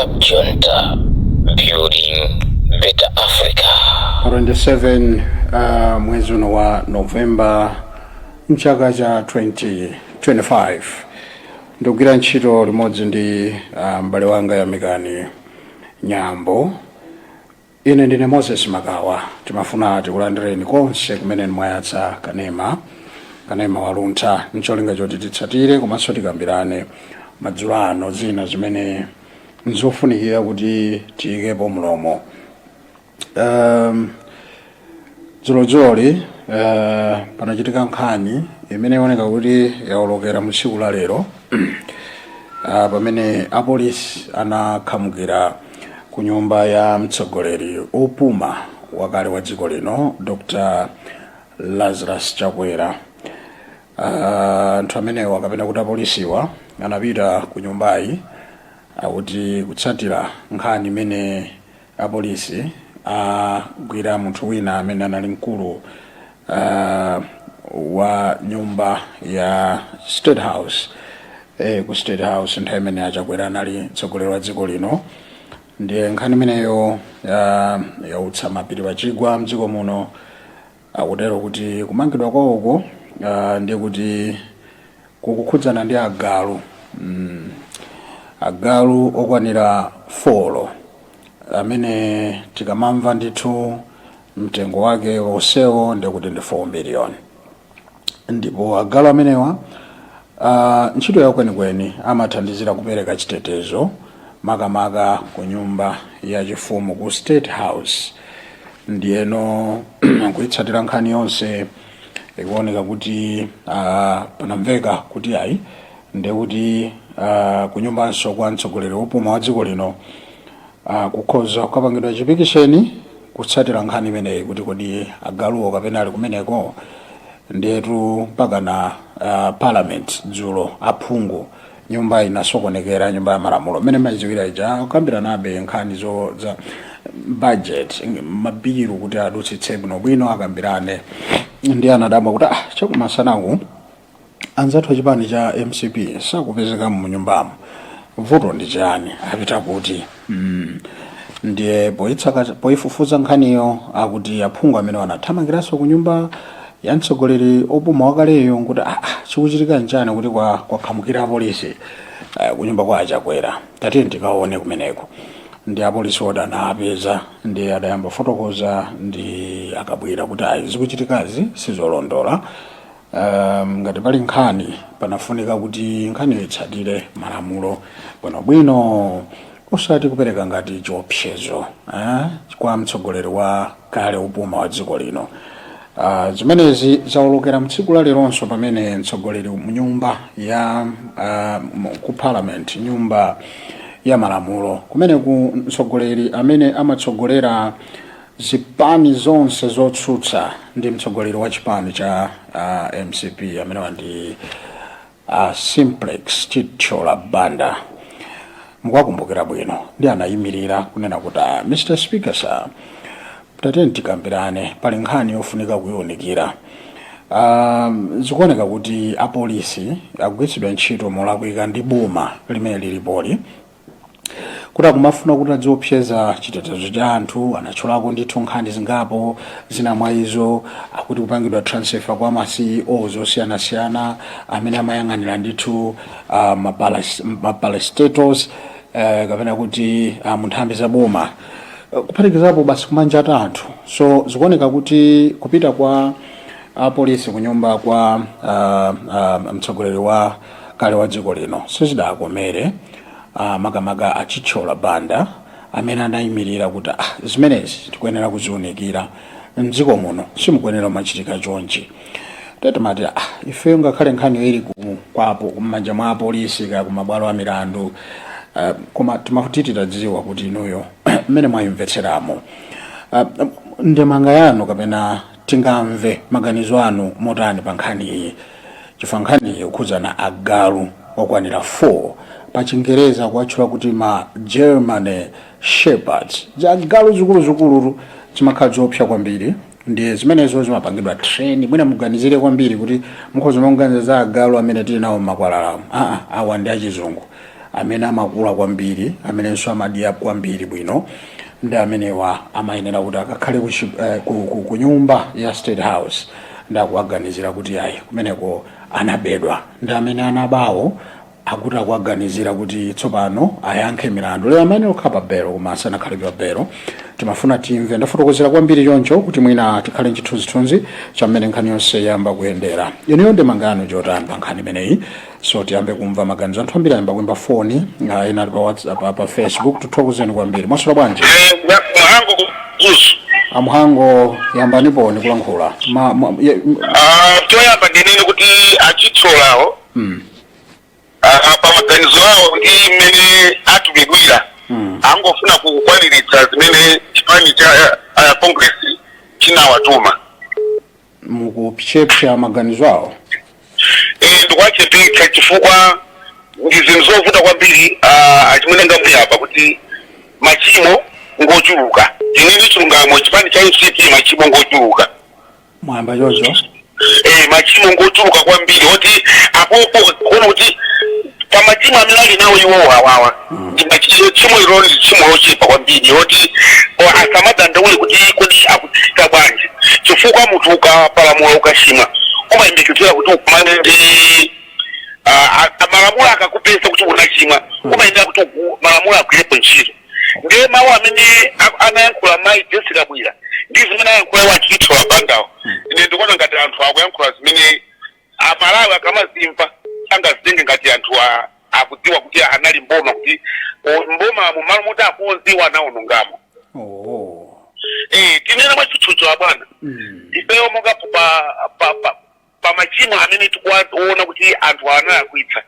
Club Junta, building better Africa. 27 mwezi uno wa Novemba mchaka cha 2025, ndikugwira ntchito limodzi ndi m'bale wanga Yamikani Nyambo. Ine ndine Moses Makawa. Timafuna tikulandireni konse kumene mwayatsa kanema, kanema waluntha, ncholinga choti titsatire komanso tikambirane madzulo ano zina zimene nzofunikira kuti tiyikepo mlomo. Dzulodzuloli panachitika nkhani imene ioneka kuti yaolokera mu tsiku la lero, pamene apolisi anakhamukira ku nyumba ya mtsogoleri opuma wakale wa dziko lino, Dr Lazarus Chakwera. Anthu amenewa, kapena kuti apolisiwa, anapita ku nyumbayi akuti kutsatira nkhani imene apolisi agwira munthu wina amene anali mkulu wa nyumba ya State House, ku State House nthawi imene aChakwera anali mtsogoleri wa dziko lino. Ndiye nkhani imeneyo yautsa mapiri pachigwa mdziko muno. Akutero kuti kumangidwa kwawoko ndiye kuti kukukhudzana ndi agalu, agalu okwanira 4 amene tikamamva ndithu mtengo wake wonsewo ndiye kuti ndi 4 million. Ndipo agalu amenewa, ntchito yawo kwenikweni amathandizira kupereka chitetezo, makamaka ku nyumba yachifumu ku State House. Ndiyeno kuyitsatira nkhani yonse, ikuoneka kuti panamveka kuti ayi, ndiye kuti kunyumbanso kwa mtsogoleri wopuma wa dziko lino kukhoza kukapangidwa chipikisheni kutsatira nkhani imeneyi, kuti kodi agaluwo kapena ali kumeneko. Ndiyetu mpaka na parliament dzulo, aphungu, nyumba inasokonekera, Nyumba ya Malamulo mmene mayidziwira ija, kukambiranabe nkhani zo za budget, mabilu kuti adutsitse bwinobwino, akambirane. Ndi anadabwa kuti ah, chakumasanaku anzathu achipani cha MCP sakupezeka mu nyumbamo, vuto ndi chani, apita kuti? Ndiye poyifufuza nkhaniyo, akuti aphungu amene anathamangiranso ku nyumba ya mtsogoleri opuma wakaleyo nkuti ah, ah, chikuchitika nchani kuti kwakhamukira apolisi kunyumba kwa aChakwera? Tatiye tikaone kumeneko. Ndi apolisi oti anapeza, ndi adayamba fotokoza ndi akabwera kuti ayi, zikuchitikazi sizolondola. Ngati pali nkhani, panafunika kuti nkhaniyo itsatire malamulo bwinobwino, osati kupereka ngati chiopsezo kwa mtsogoleri wa kale upuma wa dziko lino. Zimenezi zaolokera mtsiku la leronso, pamene mtsogoleri munyumba ya ku parliament, Nyumba ya Malamulo kumeneku, mtsogoleri amene amatsogolera zipani zonse zotsutsa ndi mtsogoleri wa chipani cha MCP, amenewa ndi Simplex Chithyola Banda, mukakumbukira bwino, ndi anayimirira kunena kuti, "Mr Speaker sir, tatiyeni tikambirane, pali nkhani yofunika kuyiwunikira. Zikuoneka kuti apolisi akugwiritsidwa ntchito molakwika ndi boma limene lilipoli, kuti akumafuna kuti adziopseza chitetezo cha anthu." Anatchulako ndithu nkhani zingapo, zina mwa izo akuti kupangidwa transfer kwa ma CEO zosiyanasiyana amene amayang'anira ndithu ma parastatals, kapena kuti mu nthambi za boma, kuphatikizapo basi kumanjata anthu. So zikuoneka kuti kupita kwa apolisi kunyumba kwa mtsogoleri wa kale wa dziko lino sizidakomere, makamaka aChithyola Banda amene anayimirira kuti ah, zimenezi tikuyenera kuziunikira, mdziko muno simukuyenera kumachitika chonchi. Tetimati ah, ifeyo ngakhale nkhaniyo ili kwapo kumanja mwa apolisi kaya kumabwalo a milandu, koma timati titadziwa kuti inuyo mmene mwayimvetseramo, ndemanga yanu kapena tingamve maganizo anu motani pa nkhani iyi, chifukwa nkhani iyi ikukhudzana agalu okwanira 4, pa Chingereza kuwatchula kuti ma German Shepherds, agalu zikuluzikulutu zimakhala zoopsa kwambiri. Ndiye zimenezo zimapangidwa train. Mwina muganizire kwambiri kuti mukhoza makuganiza za agalu amene tili nawo mmakwalalamu. Aa, awa ndi achizungu. Amene amakula kwambiri, amenenso amadya kwambiri bwino, ndi amenewa amayenera kuti akakhale ku nyumba ya State House. Ndakuwaganizira kuti ayi, kumeneko anabedwa, ndi amene anabawo akuti akuwaganizira kuti tsopano ayankhe milandu. Lero amene okhala pa belo, koma asanakhale pa belo, timafuna timve. Ndafotokozera kwambiri choncho kuti mwina tikhale mchithunzithunzi chamene nkhani yonse yamba kuyendera. Inuyo ndemangano chotani pa nkhani imeneyi? So tiyambe kumva maganizo. Anthu ambiri ayamba kuimba foni, ena ali pa WhatsApp, pa Facebook. Tuthokozeni kwambiri. Mwaswera bwanji? Muhango kuzuzu. Amuhango, yambani poni kulankhula. Choyamba ndinene kuti achitsolawo pa maganizo awo ndi mmene atumidwira, angofuna kukwaniritsa zimene chipani cha Congress chinawatuma. Mukuchepsa maganizo awo? Ndikuwachepetsa chifukwa ndi zinthu zovuta kwambiri, achimwene ngamuyapa kuti machimo ngochuluka. Tinene chilungamo, chipani cha MCP machimo ngochuluka. Mwayamba choncho? Machimo ngochuluka kwambiri, oti apopo kuona kuti pa machimo amene ali nawo iwowo awawa ndi machimo, tchimo ilo ndi tchimo lochepa kwambiri, oti asamadandaule kuti kodi akuchita bwanji, chifukwa munthu ukapalamula, ukachimwa, umayembekezera kuti ukumane ndi malamulo. Akakupeza kuti unachimwa, umayenera kuti malamulo agwirepo ntchito. Ndiye mawu amene anayankhula mayi Jessica Bwira ndi zimene ayankhula iwo achithola bandawo, ine ndikuona ngati anthu akuyankhula zimene Amalawi akamazimva sangazitenge ngati anthu akudziwa kuti anali mboma, kuti mboma mumalo moti akonziwa anawonongamo. Tinene mwachitsudzo abwana, ifeyo monga pa machimo amene tikuwaona kuti anthu analakwitsa,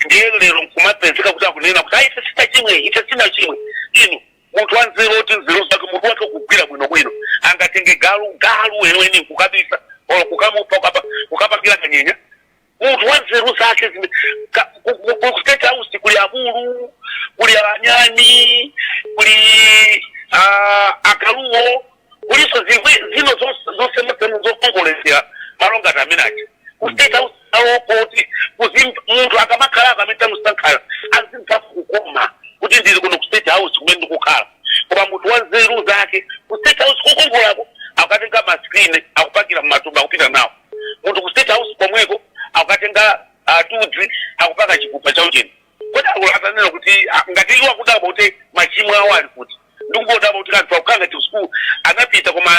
ndiye lero nkumapezeka kuti akunena kuti ayi, ife sitachimwe, ife sinachimwe. Inu, munthu wanzeru oti nzeru zake, munthu wake kugwira bwinobwino, angatenge galu, galu weniweni, kukabisa olo kukamupha, kukapangira kanyenya? Munthu wa nzeru zake ku State House kuli abulu, kuli anyani, kuli akaluwo, kuliso zimwe zino zonse zokongoletsera malo ngati amene aja ku State House. Aloko kuti munthu akamakhala, akameta musankhala, azimva kukoma kuti ndili kuno ku State House kumene ndikukhala. Koma munthu wa nzeru zake, ku State House kukongolako akatenga ma screen, akupakira mmatumba, akupita nawo. Munthu ku State House komweko akatenga tudzi, akupaka chipupa chaucheni. Kodi akulu atanena kuti ngati iwo akudabwa kuti machimo awo ali kuti, ndikungodabwa kuti anthu akukhala ngati school anapita, koma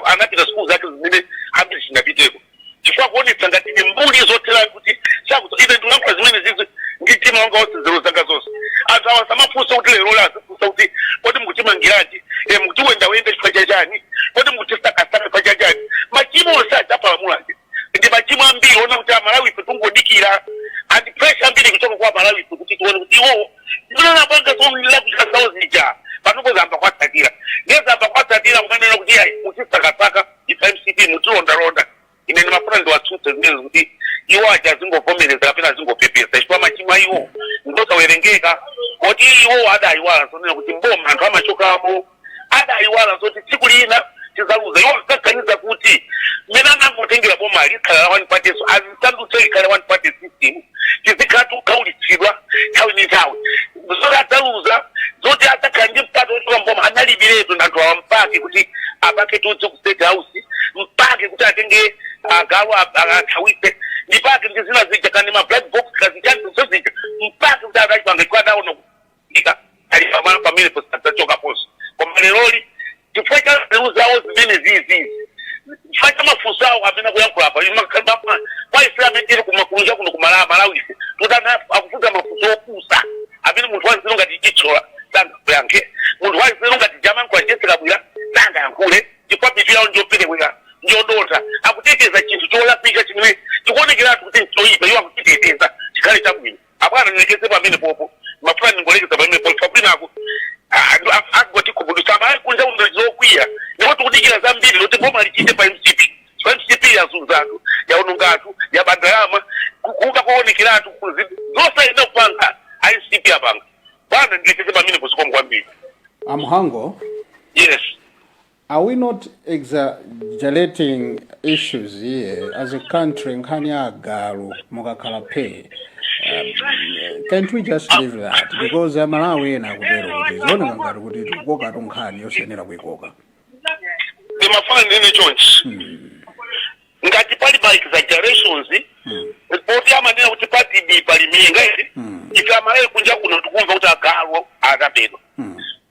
anapita school zake zimene ambiri sinapiteko, chifukwa kuonetsa ngati ndi mbuli zothera kuti sakuti ine ndikulankhula zimene zizi ndi mtima wanga wonse, nzeru zanga zonse. Anthu awa samafunsa kuti lero azifunsa kuti kodi mukutimangiranji? Mukutiwendawenda chifukwa chachani? Kodi mukutisakasaka chifukwa chachani? Machimo onse adzapalamulaje ndi machimo ambiri ona kuti Amalawi ife tungodikira and pressure ambiri kuchoka kwa Amalawi ife kuti tione kuti iwowo zimene anapanga zolakwika zawo zija panopo zamba kwatsatira, ndiye zamba kwatsatira kumanena kuti ayi, mutisakasaka ife MCP, mutilondalonda. Ine ndimafuna ndiwatsutse zimene kuti iwo aja azingovomereza kapena azingopepesa, chifukwa machimo iwo ndosawerengeka, koti iwo adayiwala zonena kuti mboma anthu amachokamo, adayiwala zoti tsiku lina tizaluza. Iwo akaganiza kuti mmene anangotengera boma likhala la one party, so azisandutse likhale one party system, tizikhala tikukhaulitsidwa nthawi ndi nthawi. Zoti adzaluza, zoti adzakhala ndi mpata wochoka mboma, analibiretu anthu awa. Mpake kuti apake tudzi ku State House, mpake kuti atenge agalu athawitse, ndipake ndi zina zija kandi ma black box kazichani zonse zija, mpake kuti adachipanga chifukwa adaona kuika ali pamalo pamene posadzachoka ponso. Koma leroli, chifukwa cha nzeru zawo zimene zizizi, chifukwa cha mafunso awo amene akuyankhula apa, kwa ife amene tili kumakunja kuno kumalawi Malawi ife tuti akufunsa mafunso opusa amene munthu wanzeru ngati Chitsola sangakuyankhe, munthu wanzeru ngati Jamankhula Jessica Bwira sangayankhule, chifukwa mitu yawo ndiyoperewera, ndiyodotha. Akuteteza chinthu cholakwika chimene chikuonekeratu kuti nchoyipa, iwo akuchiteteza chikhale chabwino. Abwana, ndilekeze pamene popo, mafuna ndingolekeza pamene popo. Kwinako agotikhumudwitsa Amalawi kunja kuno, zokwiya, ndipo tikudikira zambiri zoti boma lichite pa MCP. Pa MCP yazunza anthu, yaononga anthu, yabandalama, kuba kuonekeratu, zosayenda kupanga MCP apanga. Bwana, ndilekeze pamene pozikomo kwambiri. Amhango. Yes. Are we not exaggerating issues here as a country? Nkhani ya agalu mukakhala phe. Can't we just leave that? Because Amalawi ena akutero kuti zioneka ngati kuti tikukoka nkhani yosayenera kuikoka. Ndimafuna ndine chonchi: ngati pali ma exaggerations, poti amanena kuti pati pali minga iti, ife Amalawi kunja kuno tikumva kuti agalu akabedwa.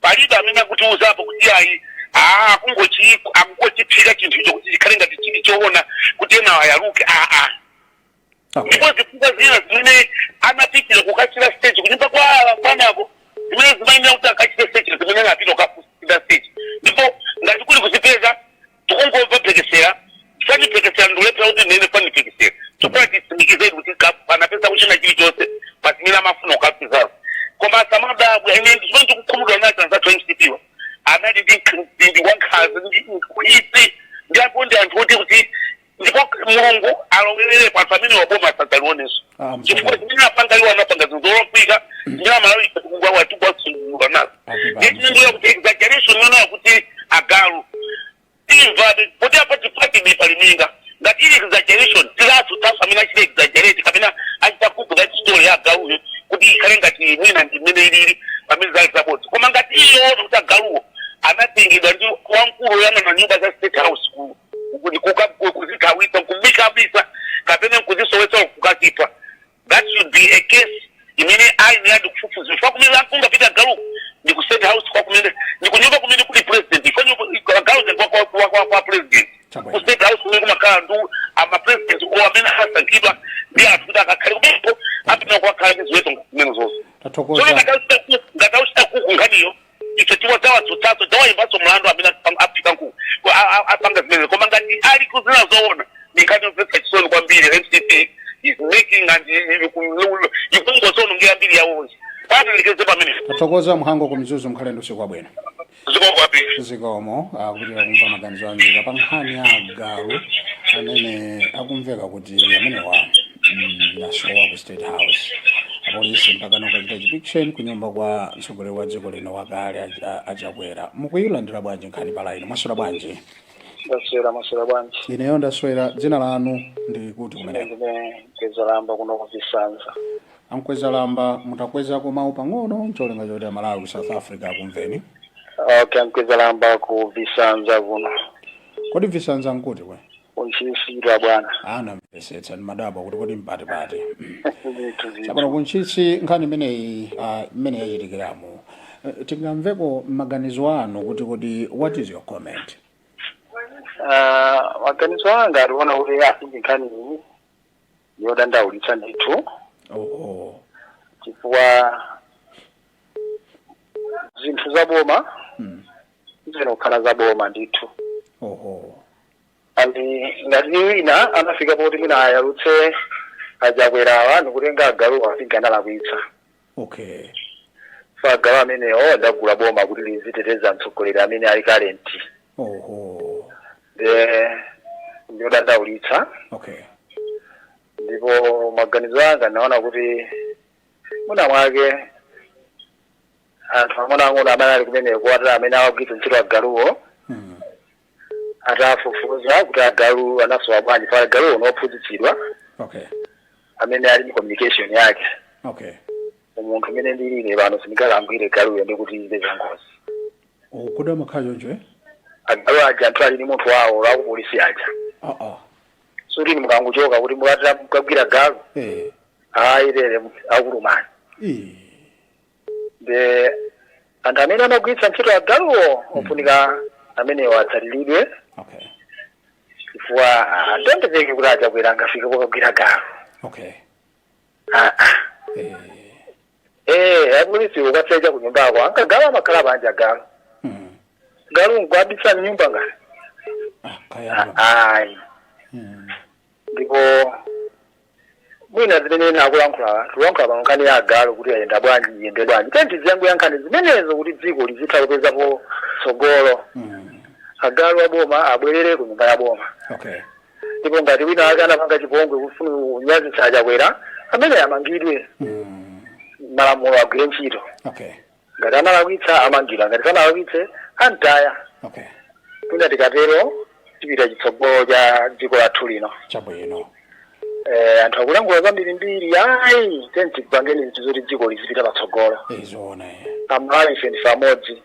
Palibe amene akutiuzapo kuti ayi, akungochiphika chinthu icho kuti chikhale ngati chili choona kuti ena ayaluke, aa. Ndipo zifukwa zina zimene anapitira kukachita search kunyumba kwa panako, zimene zimayenera kuti akachite search, zimene anapita kukachita search, ndipo ngati kuli kuzipeza, tikungomva phekesera. Fani phekesera, ndikulephera kuti nene fani phekesera, chifukwa titsimikizeni kuti panapeza kuchina chilichonse pa zimene amafuna kukapezazo. Koma asamadabwa, ine zimene ndikukhumudwa nacho, anzathu MCP wa anali ndi wankhanza ndi nkhwidzi ndi apo ndi anthu oti kuti, ndipo Mulungu alowererepo anthu amene waboma asadzalionenso, Ah, chifukwa zimene apanga iwo, anapanga zinthu zolakwika zimene Amalawi tikwatsungulula nazo. Ndiye kuti exaggeration yonayo kuti agalu, imva kuti apa tipati paliminga, ngati ili exaggeration, tilatsutsaso amene achita exaggerate kapena achita cook that story ya agaluyo kuti ikhale ngati mwina ndi mmene ilili pamene zali zabodza. Koma ngati iyoona kuti agaluwo anatengedwa ndi wamkulu woyang'ana nyumba za State House kuzithawitsa, kubikabisa kapena kuzisowetsa, kukazipha, that should be a case imene ayenera kufufuza, chifukwa kumene akungapita galu ndi ku State House, kwa kumene ndi kunyumba kumene kuli president. Ifo nyumba galu kwa president. Chabwino. Ku State House kumene kumakhala ndu ama president o amene asankhidwa ndi anthu kuti akakhale kumeneko, apita kukakhala ndi ziweto zimene zonse. Tathokoza. Tsono ngati auchita cook nkhaniyo, ife tiwa tawatsutsaso, tawayimbanso mlandu amene aphika nkuku, apanga zimenezo. Koma ngati ali kuzina zoona, ndi nkhani yomvetsa chisoni kwambiri. MCP is making and ikungozonongera mbiri yawonse. Patilekeze pamene. Tathokoza Mhango kumzuzu, mkhale ndi usiku wabwino. Zikomo kwambiri. Zikomo. Akupitira kumva maganizo anzika pa nkhani ya agalu amene akumveka kuti amenewa asowa ku State House, apolisi mpaka nokachita chipikisheni kunyumba kwa mtsogoleri wa dziko lino wakale Achakwera. Mukuyilandira bwanji nkhani pa line? Mwaswera bwanji? Ndaswera, maswera bwanji? Ineyo ndaswera. Dzina lanu ndi kuti kumeneko? Ndine Mkwezalamba kuno kuvisanza. Amkwezalamba, mutakwezako mawu pang'ono ncholinga choti Amalawi ku South Africa akumveni. Okay, Mkwezalamba ku Visanza kuno. Kodi Visanza nkuti kwe? Kuntchisitwa, bwana. Anamvetsetsa ndi madabwa kuti kodi mpatipati. Ndithu zithu. Tsopano kuntchisi, nkhani imeneyi imene yachitikiramo, tingamveko maganizo anu kuti kodi what is your comment? Ah, maganizo anga ationa kuti asinji nkhani iyi yodandaulitsa ndithu, chifukwa zinthu zaboma zinokhala zaboma ndithu. And ngati wina anafika poti mwina ayalutse Achakwerawa ndikutenga agaluwa, afinga analakwitsa. So agalu amenewo adagula boma kuti liziteteza mtsogoleri amene ali current. De ndiodandaulitsa. Ndipo maganizo anga naona kuti mwina mwake anthu ang'onoang'ono amene ali kumeneko ati amene awagwiritsa ntchito agaluwo, atafufuza kuti agalu anasowa bwanji, pa agaluwo nophunzitsidwa amene ali ndi communication yake. Munthu umene ndilile pano sindingalangwire galuyo ndi kuti ipeza ngozi. Oh, kodi amakhala choncho, eh? Agalu aja anthu ali ndi munthu wawo akupolisi aja. Suti mukanguchoka kuti mukatira mukagwira galu, ayi, lere akulumani. De anthu amene amagwiritsa ntchito agaluwo ofunika amenewo atsatiridwe, chifukwa ndondepeke kuti Achakwera angafike pokagwira galu. Ah, ah. Eh, apolisi ukasecha kunyumbako anga galu amakhala panja galu. Galu nkuabisa mnyumba ngati? Ah, kaya. Ayi. Ndipo mwina zimene ena akulankhula, tikulankhula pano nkhani ya agalu kuti ayenda bwanji, iyende bwanji, tenti ziyangu nkhani zimenezo kuti dziko lizitha kupezapo tsogolo. Agalu aboma abwerere ku nyumba ya boma. Ndipo ngati wina ake anapanga chipongwe kufuna kunyazitsa Achakwera, amene amangidwe. Malamulo agwire ntchito. Ngati analakwitsa, amangidwa. Ngati sanalakwitse, antaya. Mwina tikatero tipita chitsogolo cha dziko lathu lino. Chabwino. Anthu akulankhula zambirimbiri. Ayi, tentipangeni zinthu zoti dziko lizipita patsogolo. Zoona. Amalawi ife ndife amodzi,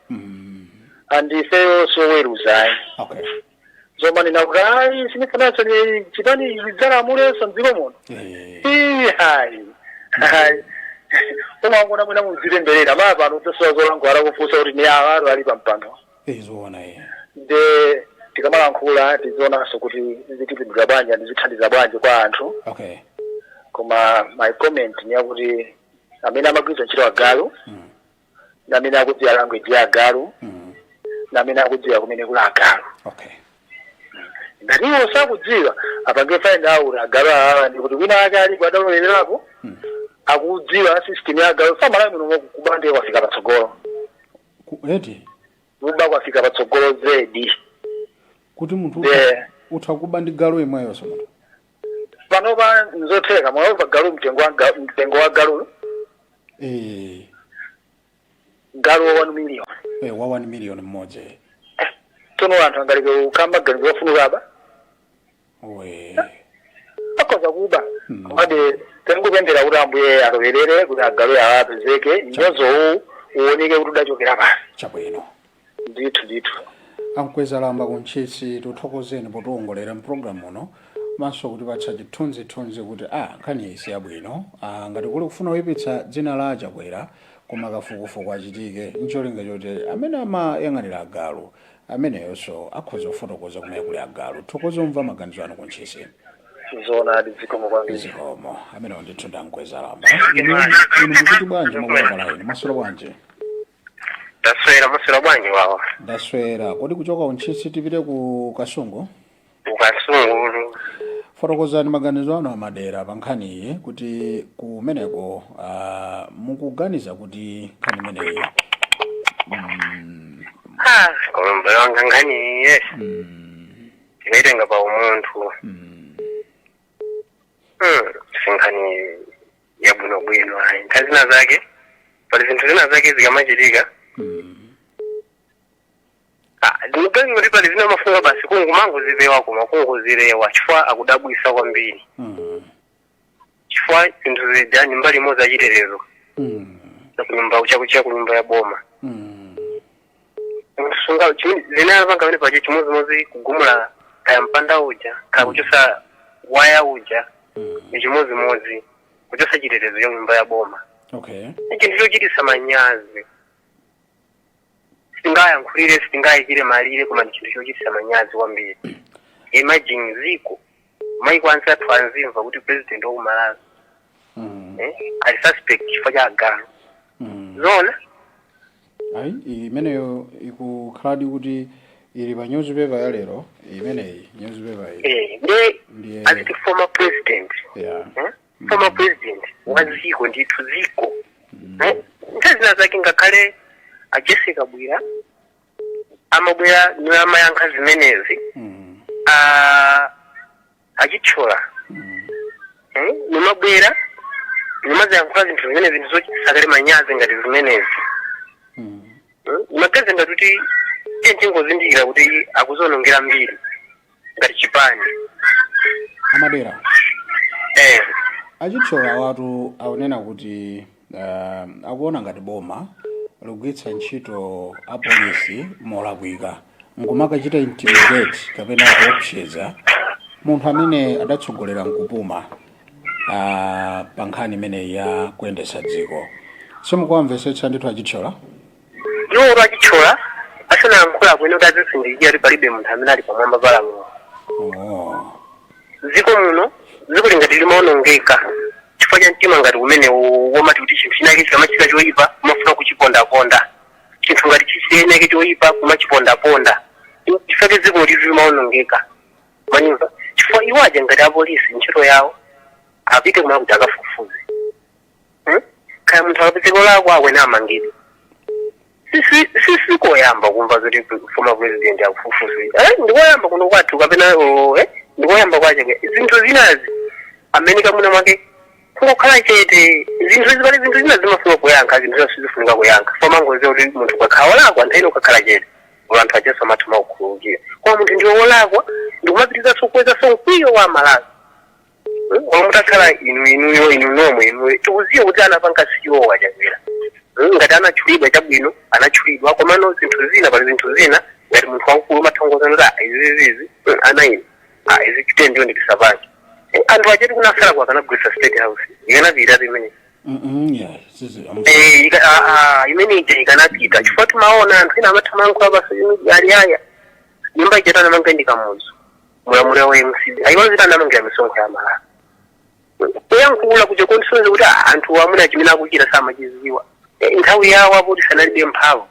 and ifeyo soweruza ayi. Zomanena kuti ayi, sinifananso chipani zidzalamulenso mdziko muno. Hayi hayi, umangona mwina muzipemberera maya pano udzasowa zolankhula kufunsa kuti ni awa atu ali pampando. Zoona. Nde tikamalankhula tizionanso kuti zitipindula bwanji, ndizithandiza bwanji kwa anthu. Koma my comment ni yakuti amene amagwiritsa ntchito agalu, na amene akudziwa language ya agalu, na amene akudziwa kumene kuli agalu. Ngati iwo sakudziwa, apange find out agalu awa, ndi kuti wina ake alipo adalowererapo, akudziwa system ya agalu. Samalawi muno kuba ndiye kwafika patsogolo. Eti? Kuba kwafika patsogolo zedi. Kuti munthu utha kuba ndi galu imweyonso munthu? Panopa nzotheka. Mwauva galu, mtengo wa galu? Galu wa 1 million. Wa 1 million mmodzi. Tsono anthu angaleke kukamba ganizo ofunika aba? We. Akhoza kuba. Komabe tengupemphera kuti Ambuye alowerere kuti agalu awa apezeke, mnyozowu uoneke kuti udachokera pasi. Chabwino. Ndithu ndithu. Ankweza lamba kuntchisi, tuthokozeni potiwongolera mpulogalamu uno, maso kutipatsa chithunzithunzi kuti a nkhani iyi si yabwino. Ngati kuli kufuna kuyipitsa dzina la Achakwera, koma kafukufuku achitike ncholinga choti amene amayang'anira agalu ameneyonso akhoza kufotokoza kumene kuli agalu. Thokoza umva maganizo anu kuntchisi. Zoonadi, zikomo kwambiri. Zikomo. Amenewo ndithu ndankweza lamba. Inu mukuti bwanji? Mwakuti palaini, mwaswera bwanji? Taswera. Maswera bwanji wawa? Ndaswera. Kodi kuchoka kuntchisi tipite ku Kasungu? Ukasungulu. Fotokozani maganizo anu amadera pa nkhani iyi, kuti kumeneko mukuganiza kuti nkhani imeneyi Ah, koma mbale wanga, nkhani iye tikaitenga pa umunthu, si nkhani yabwinobwino ayi. Nthawi zina zake pali zinthu zina zake zikamachitika, ah, ndikuganiza kuti pali zina mafunga basi kungumangozipewa, koma kungozilewa, chifukwa akudabwisa kwambiri, chifukwa zinthu zija ni mbali imodzi yachitetezo chakunyumba, chakuchiya kunyumba ya boma. Sunga zimene apanga pamene paja chimodzimodzi kugumula kaya mpanda uja, kaya kuchosa waya uja, ni chimodzimodzi kuchosa chitetezo cha nyumba ya boma. Ni chinthu chochitisa manyazi. Sitingayankhulire, sitingayikire malire, koma ni chinthu chochitisa manyazi kwambiri. Imagine ziko maiko ansi athu anzimva kuti president wa kumalawi ali suspect chifukwa cha agalu. Zona? Ayi, imeneyo ikukhaladi kuti ili pa newspaper ya lero imeneyi, newspaper iyi. Ndi Ndiye aziti former president, eh? Former president wa ziko ndithu, ziko, eh? Nthawi zina zake ngakhale a Jessie Kabwila amabwera niwe amayankha zimenezi, achithyola, eh? Nimabwera nimaziyankhula zinthu zimene zinthu zochitisa manyazi ngati zimenezi. Nimagaza ngati kuti tiye tingozindikira kuti akuzonongera mbiri ngati chipani. Amadera. Eh. Achithyola watu akunena kuti akuona ngati boma likugwiritsa ntchito apolisi molakwika, nkumakachita intimidate kapena kuopseza munthu amene adatsogolera nkupuma pa nkhani imeneyi ya kuyendetsa dziko. Simukuwamvetsetsa ndithu achithyola? Iwo achithyola asanayankhula bwino kuti azisindikira kuti palibe munthu amene ali pamwamba pa lamulo. Dziko muno, dziko lingati limaonongeka chifukwa cha mtima ngati umene womati kuti chinthu chinake chikamachita choyipa kumafuna kuchipondaponda, chinthu ngati chinake choyipa kumachipondaponda, chifukwa dziko lili limaonongeka manimva, chifukwa iwo aja ngati apolisi ntchito yawo apite kumene kuti akafufuze, Kaya munthu akapezeka olakwa akwena amangidwe. Sikoyamba kumva zoti former president akufufuze, eh? Ndikoyamba kuno kwathu kapena, oh, eh? Ndikoyamba kwache zinthu zinazi amene kamuna mwake kungokhala chete. Zinthu izi, pali zinthu zina zimafuna kuyankha, zinthu zina sizifunika kuyankha. Fomangoziwa kuti munthu ukakhala wolakwa, nthawi ino ukakhala chete, anthu acheso amathu makukhululukira, koma munthu ndiwe wolakwa ndikumapitirizaso kukwezanso mkwiyo wa Malawi. Omwe mutakhala inu, inuyo, inu nomwe, inuyo tikuziwa kuti anapanga siwo aChakwera. Ngati anatchulidwa, chabwino, anatchulidwa, komano zinthu zina, pali zinthu zina ngati munthu wamkulu umathongozana kuti, "Ah, izizizi, ana ine, ah, izi chite ndiyo nditisapange." Anthu acheti kunasala kwa akanagwisa State House, ikanapita imene. Yeah, Eh, imene ija ikanapita, chifukwa timaona anthu ena amathamankhula pa social media ali aya nyumba ija tanamanga ndi Kamuzu, mulamuliro wa MCP, ayiona ziti anamangira misonkho ya Malawi. Kuyankhula kuja kondisoza kuti, ah, anthu amuna chimene akuchita samachiziwa. Nthawi yawo apo kuti sanalibe mphamvu.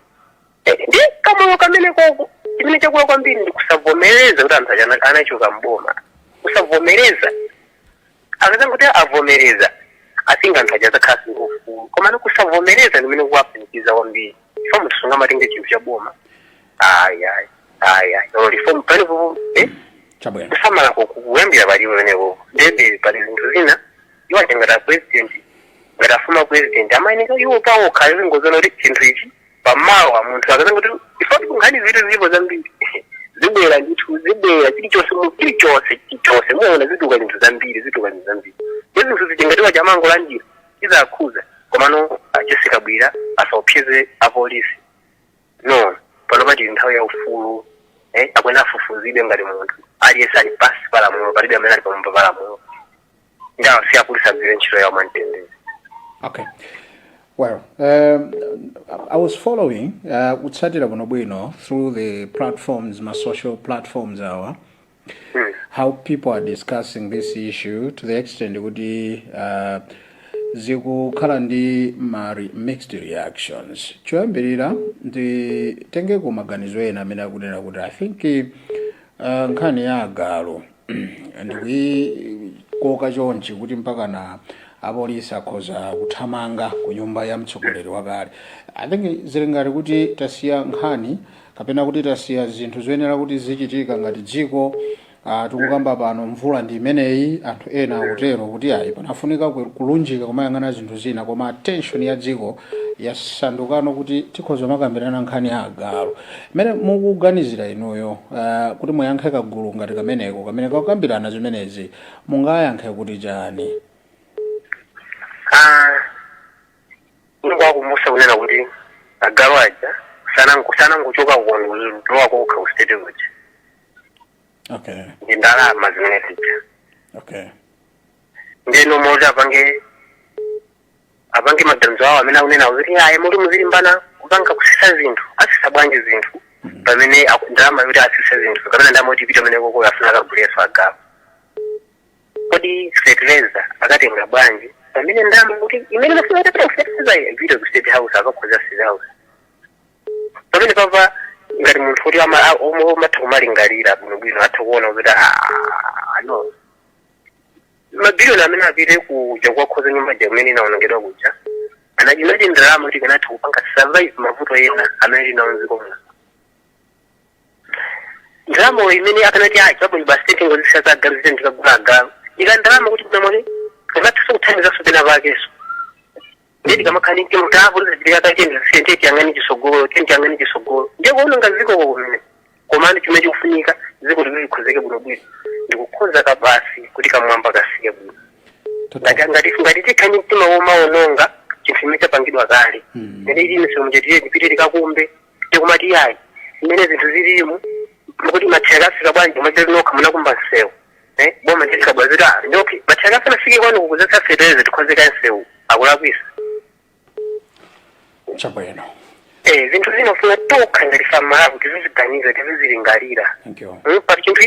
Ndi kamoyo kamene koko chimene chakula kwambiri ndi kusavomereza kuti anthu aja anachoka mboma. Kusavomereza, akazanga kuti avomereza, asinga anthu aja azakhala singofulu, koma kusavomereza ndimene kuwapanikiza kwambiri, chifukwa munthu sungamatenga chinthu cha boma. Ayi, ayi, ayi, ayi, olo reform pamenepo, eh. Chabwino. Kusamala kuyambira palipo pamenepo. Ndebe pali zinthu zina iwo aja ngati a president, ngati a former president, amayeneka iwo pawokha azingozona kuti chinthu ichi pamawa munthu akazanga kuti ifoti nkhani zitu zilipo zambiri, zibwera ndithu, zibwera chilichonse, chilichonse, chilichonse muona zituka zinthu zambiri, zituka zinthu zambiri. Ndi zinthu zija ngati wachamangolandira izakhuza, komano a Jessie Kabwila asaopseze apolisi, no. Pano pati nthawi ya ufulu, akwena afufuzidwe ngati munthu aliyense ali pasi pa lamulo, palibe amene ali pamwamba pa lamulo. Ndawo si apolisi, agwire ntchito yawo mwamtendere. Okay. Well, I was following kutsatira bwinobwino through the platforms, my social platforms awa, how people are discussing this issue to the extent kuti zikukhala ndi ma mixed reactions. Choyambirira, nditengeko maganizo ena amene akunena kuti I think nkhani ya agalu ndikuyikoka chonchi kuti mpaka na apolisi akhoza kuthamanga ku nyumba ya mtsogoleri wakale, I think zili ngati kuti tasiya nkhani kapena kuti tasiya zinthu zoyenera kuti zichitika ngati dziko. Tikukamba pano, mvula ndi imeneyi. Anthu ena akutero kuti ayi, panafunika kulunjika kumayang'ana zinthu zina, koma attention ya dziko yasandukano kuti tikhoza makambirana nkhani ya agalu. Imene mukuganizira inuyo, kuti muyankhe kagulu ngati kameneko kamene kakukambirana zimenezi, mungayankhe kuti chani? Ah, ndikwakumbusa kunena kuti agalu aja sanangochoka kulowa kokha ku State kuja. Ndi ndalama zimene zija. Ndeno moti apange maganizo awo amene akunena kuti ayi, muti muzilimbana kupanga kusisa zinthu, asisa bwanji zinthu pamene ndalama yoti asise zinthu kapena ndalama yoti ipite amene koko afuna akaguleso agalu? Kodi fertilizer akatenga bwanji pamene ndalama kuti imene mafuna kuti apita fertilizer ipite ku State House, akakhoza State House? Pamene papa ngati munthu kuti omwe umatha kumalingalira bwinobwino atha kuona kuti, ah, no, mabiliyoni amene apite kuja kuwakhoza nyumba ja kumene inaonongedwa kuja inali ndalama kuti ikanatha kupanga survive mavuto ena amene tinawo mdziko muno. Ndalama imene akanati ayi, chabwino, basi tengozisa za agalu zite ndikagula agalu, ika ndalama kuti kunamone ungathanso kuthandizanso pena pakenso. Ndiye tikamakhala ndi mtima tapo tizachitika kachende, ndiye tiyang'ane chisogolo, tiye tiyang'ane chisogolo, ndiye kuononga dziko kumene. Komano chimene chikufunika dziko lili likhozeke bwinobwino ndikukhoza kabasi kuti kamwamba kasike bwino. Ngati tikhani mtima womaononga chinthu chimene chapangidwa kale, mene ili misomo chatiye tipite tikakumbe, tikumati yayi, mmene zinthu zilimu mukuti matheka afika bwanji? Mwachita nokha munakumba msewu, eh, boma ndiye tikabwazira ndi okay, matheka asanafike kwanu kukuzetsa fetereza tikhozeka msewu, akulakwisa. Chabwino. Eh, zinthu zinofuna tokha ngati famalapo tiziziganiza, tizizilingalira. Thank you. Pali chinthu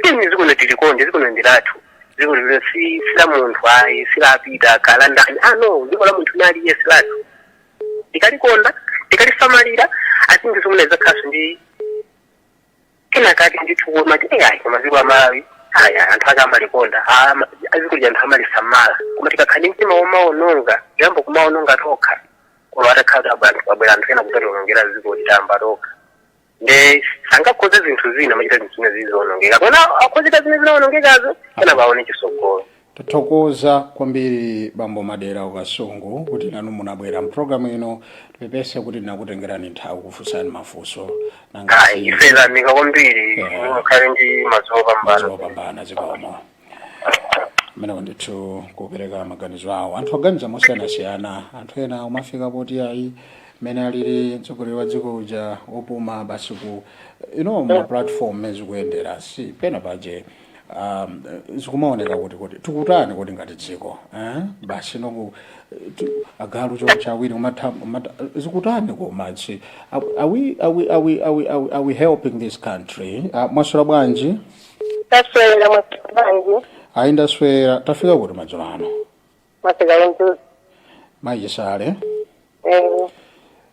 tini zikuno tilikonde, zikuno ndilathu, dziko lino si sila munthu ayi, silapita kala ndani, ah, no, dziko la munthu naliye silathu. Tikalikonda, tikalisamalira, atingi zomwe zakhaso ndi kenakati ndithu kumati ayi, koma dziko la Malawi aya anthu ake amalikonda, aziko lija anthu amalisamala. Koma tikakhala ndi mtima womaononga, tiyamba kumaononga tokha. Koma atakhala kuti anthu abwera, anthu ena kudzationongera dziko, litamba tokha, nde sangakhoze zinthu zina, machita zinthu zina zizionongeka, kona akhozeka zimene zinaonongekazo, kena paone chisogolo. Tathokoza kwambiri, Bambo Madera Ukasungu, kuti nanu munabwera mpulogalamu ino. Tipepese kuti ndinakutengerani nthawi kufunsani mafunso. Nanga ayi, ife tayamika kwambiri. Mukhale ndi madzulo opambana. Madzulo opambana, zikomo. Amenewo ndithu kupereka maganizo awo. Anthu aganiza mosiyanasiyana. Anthu ena umafika poti ayi, mmene alili mtsogoleri wa dziko uja opuma basi ku ma platform mmene zikuyendera, si pena paje zikumaoneka kuti tikutani kuti ngati dziko, eh? Basi noku agalu chawiri kumatha zikutani, koma chi are we helping this country? Mwaswera bwanji? Taswera, mwaswera? Ayi, ndaswera. Tafika kuti madzulo ano? Mwaswera Mzuzu. Mayisale. Eh.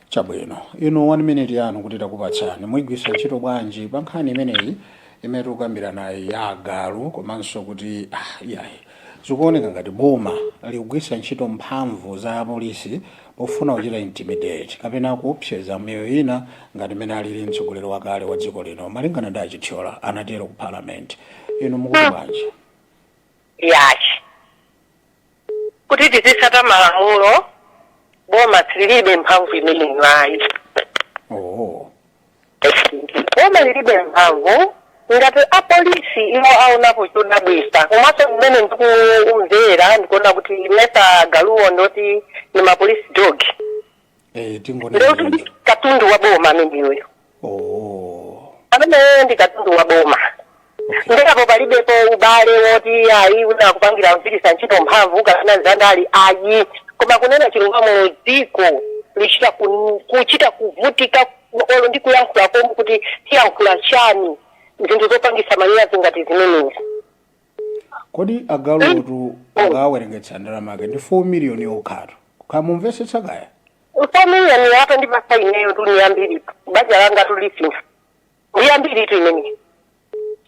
Chabwino, inu one minute yanu kuti takupatsani, muyigwisa ntchito bwanji pa nkhani imeneyi imene tikukambira nayi ya agalu, komanso kuti yayi, zikuoneka ngati boma likugwisa ntchito mphamvu za apolisi pofuna kuchita intimidate kapena kuopseza miyoyo ina, ngati imene alili mtsogoleri wakale wa dziko lino, malingana ndi aChithyola anatero ku Parliament? Inu mukuti bwanji? Yachi kuti tizisata malamulo, boma lilibe mphamvu imeneyo ayi. Oh. Boma lilibe mphamvu. Ngati apolisi iwo aonapo chodabwisa, komanso mmene ndikumvera, ndikuona kuti mesa galuwo ndoti ni ma police dog. Eh, tingonena. Ndikuti ndi katundu wa boma ameneyoyo. Oh. Ameneyo ndi katundu wa boma. Ndekapo palibepo ubale woti ayi, una kupangira kugwiritsa ntchito mphamvu kapena zandali, ayi. Koma kunena chilungamo, dziko lichita kuchita kuvutika olo ndi kuyankhula komwe kuti tiyankhula chani, zinthu zopangisa manyazi ngati zimenezi. Kodi agalutu akawerengetsa ndalama yake ndi 4 million yokhatu, khamumvetsetsa kaya? 4 million apa ndi pasa ineyo tu ni yambiri, banja langa tulisintha, ndi yambiri tu imeneyi.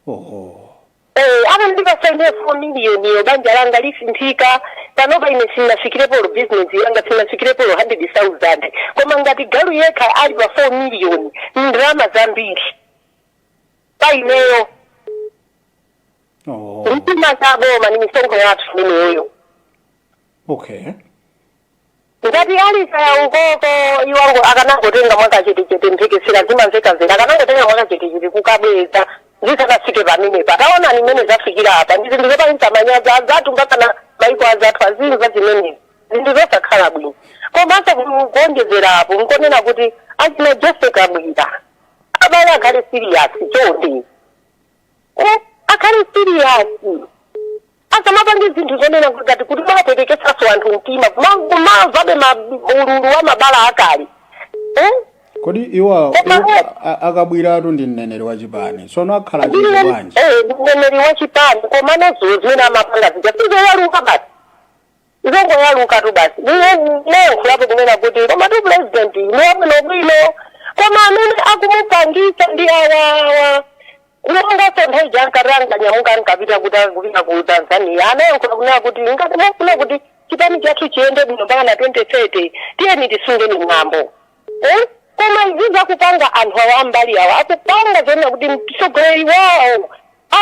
Oho. Eh, apa ndipasa ine 4 million yo, banja langa lisinthika. Panopa ine sinafikirepo lo business yanga, sinafikirepo lo 100,000, koma ngati galu yekha ali pa 4 million, ndalama zambiri pa ineyo. Oh. Mtima za boma ni misonkho yathu imeneyo. Ngati ali kaya ukoko, iwango akanangotenga mwakachetechete, mphekesera zimamvekamveka, akanangotenga mwakachetechete kukabweza zisanafike pamenepa. Taona nimene zafikira apa, ndi zinthu zopangisa manyazi azathu, mpaka na maiko azathu azimva zimenezi, zinthu zosakhala bwino. Komanso kuonjezerapo nkonena kuti achina Jose Kabwira, abale, akhale serious chonde. Eh, akhale serious, asamapange zinthu zonena ngati kuti mwaperekesaso anthu mtima kumamvabe ululu wa mabala akale, eh? Kodi iwo Koma- akabwiratu ndi mneneri wa chipani, tsono akhala chete bwanji? Eh, mneneri wa chipani, koma nazo zimene amapanga zija sizoyaluka basi, izongoyaluka tu basi. Neyankhulapo kunena kuti koma tu president ni wabwinobwino, koma amene akumupangisa ndi awawa. Kulongaso nthawi jankatanga nyamuka nkapita kuti kupita ku Tanzania, anayankhula kunena kuti ngati mufuna kuti chipani chathu chiyende bwino mpaka na 2030, tiyeni tisungeni mwambo, eh? Koma izi zakupanga anthu awa ambali awa akupanga zonena kuti mtsogoleri wawo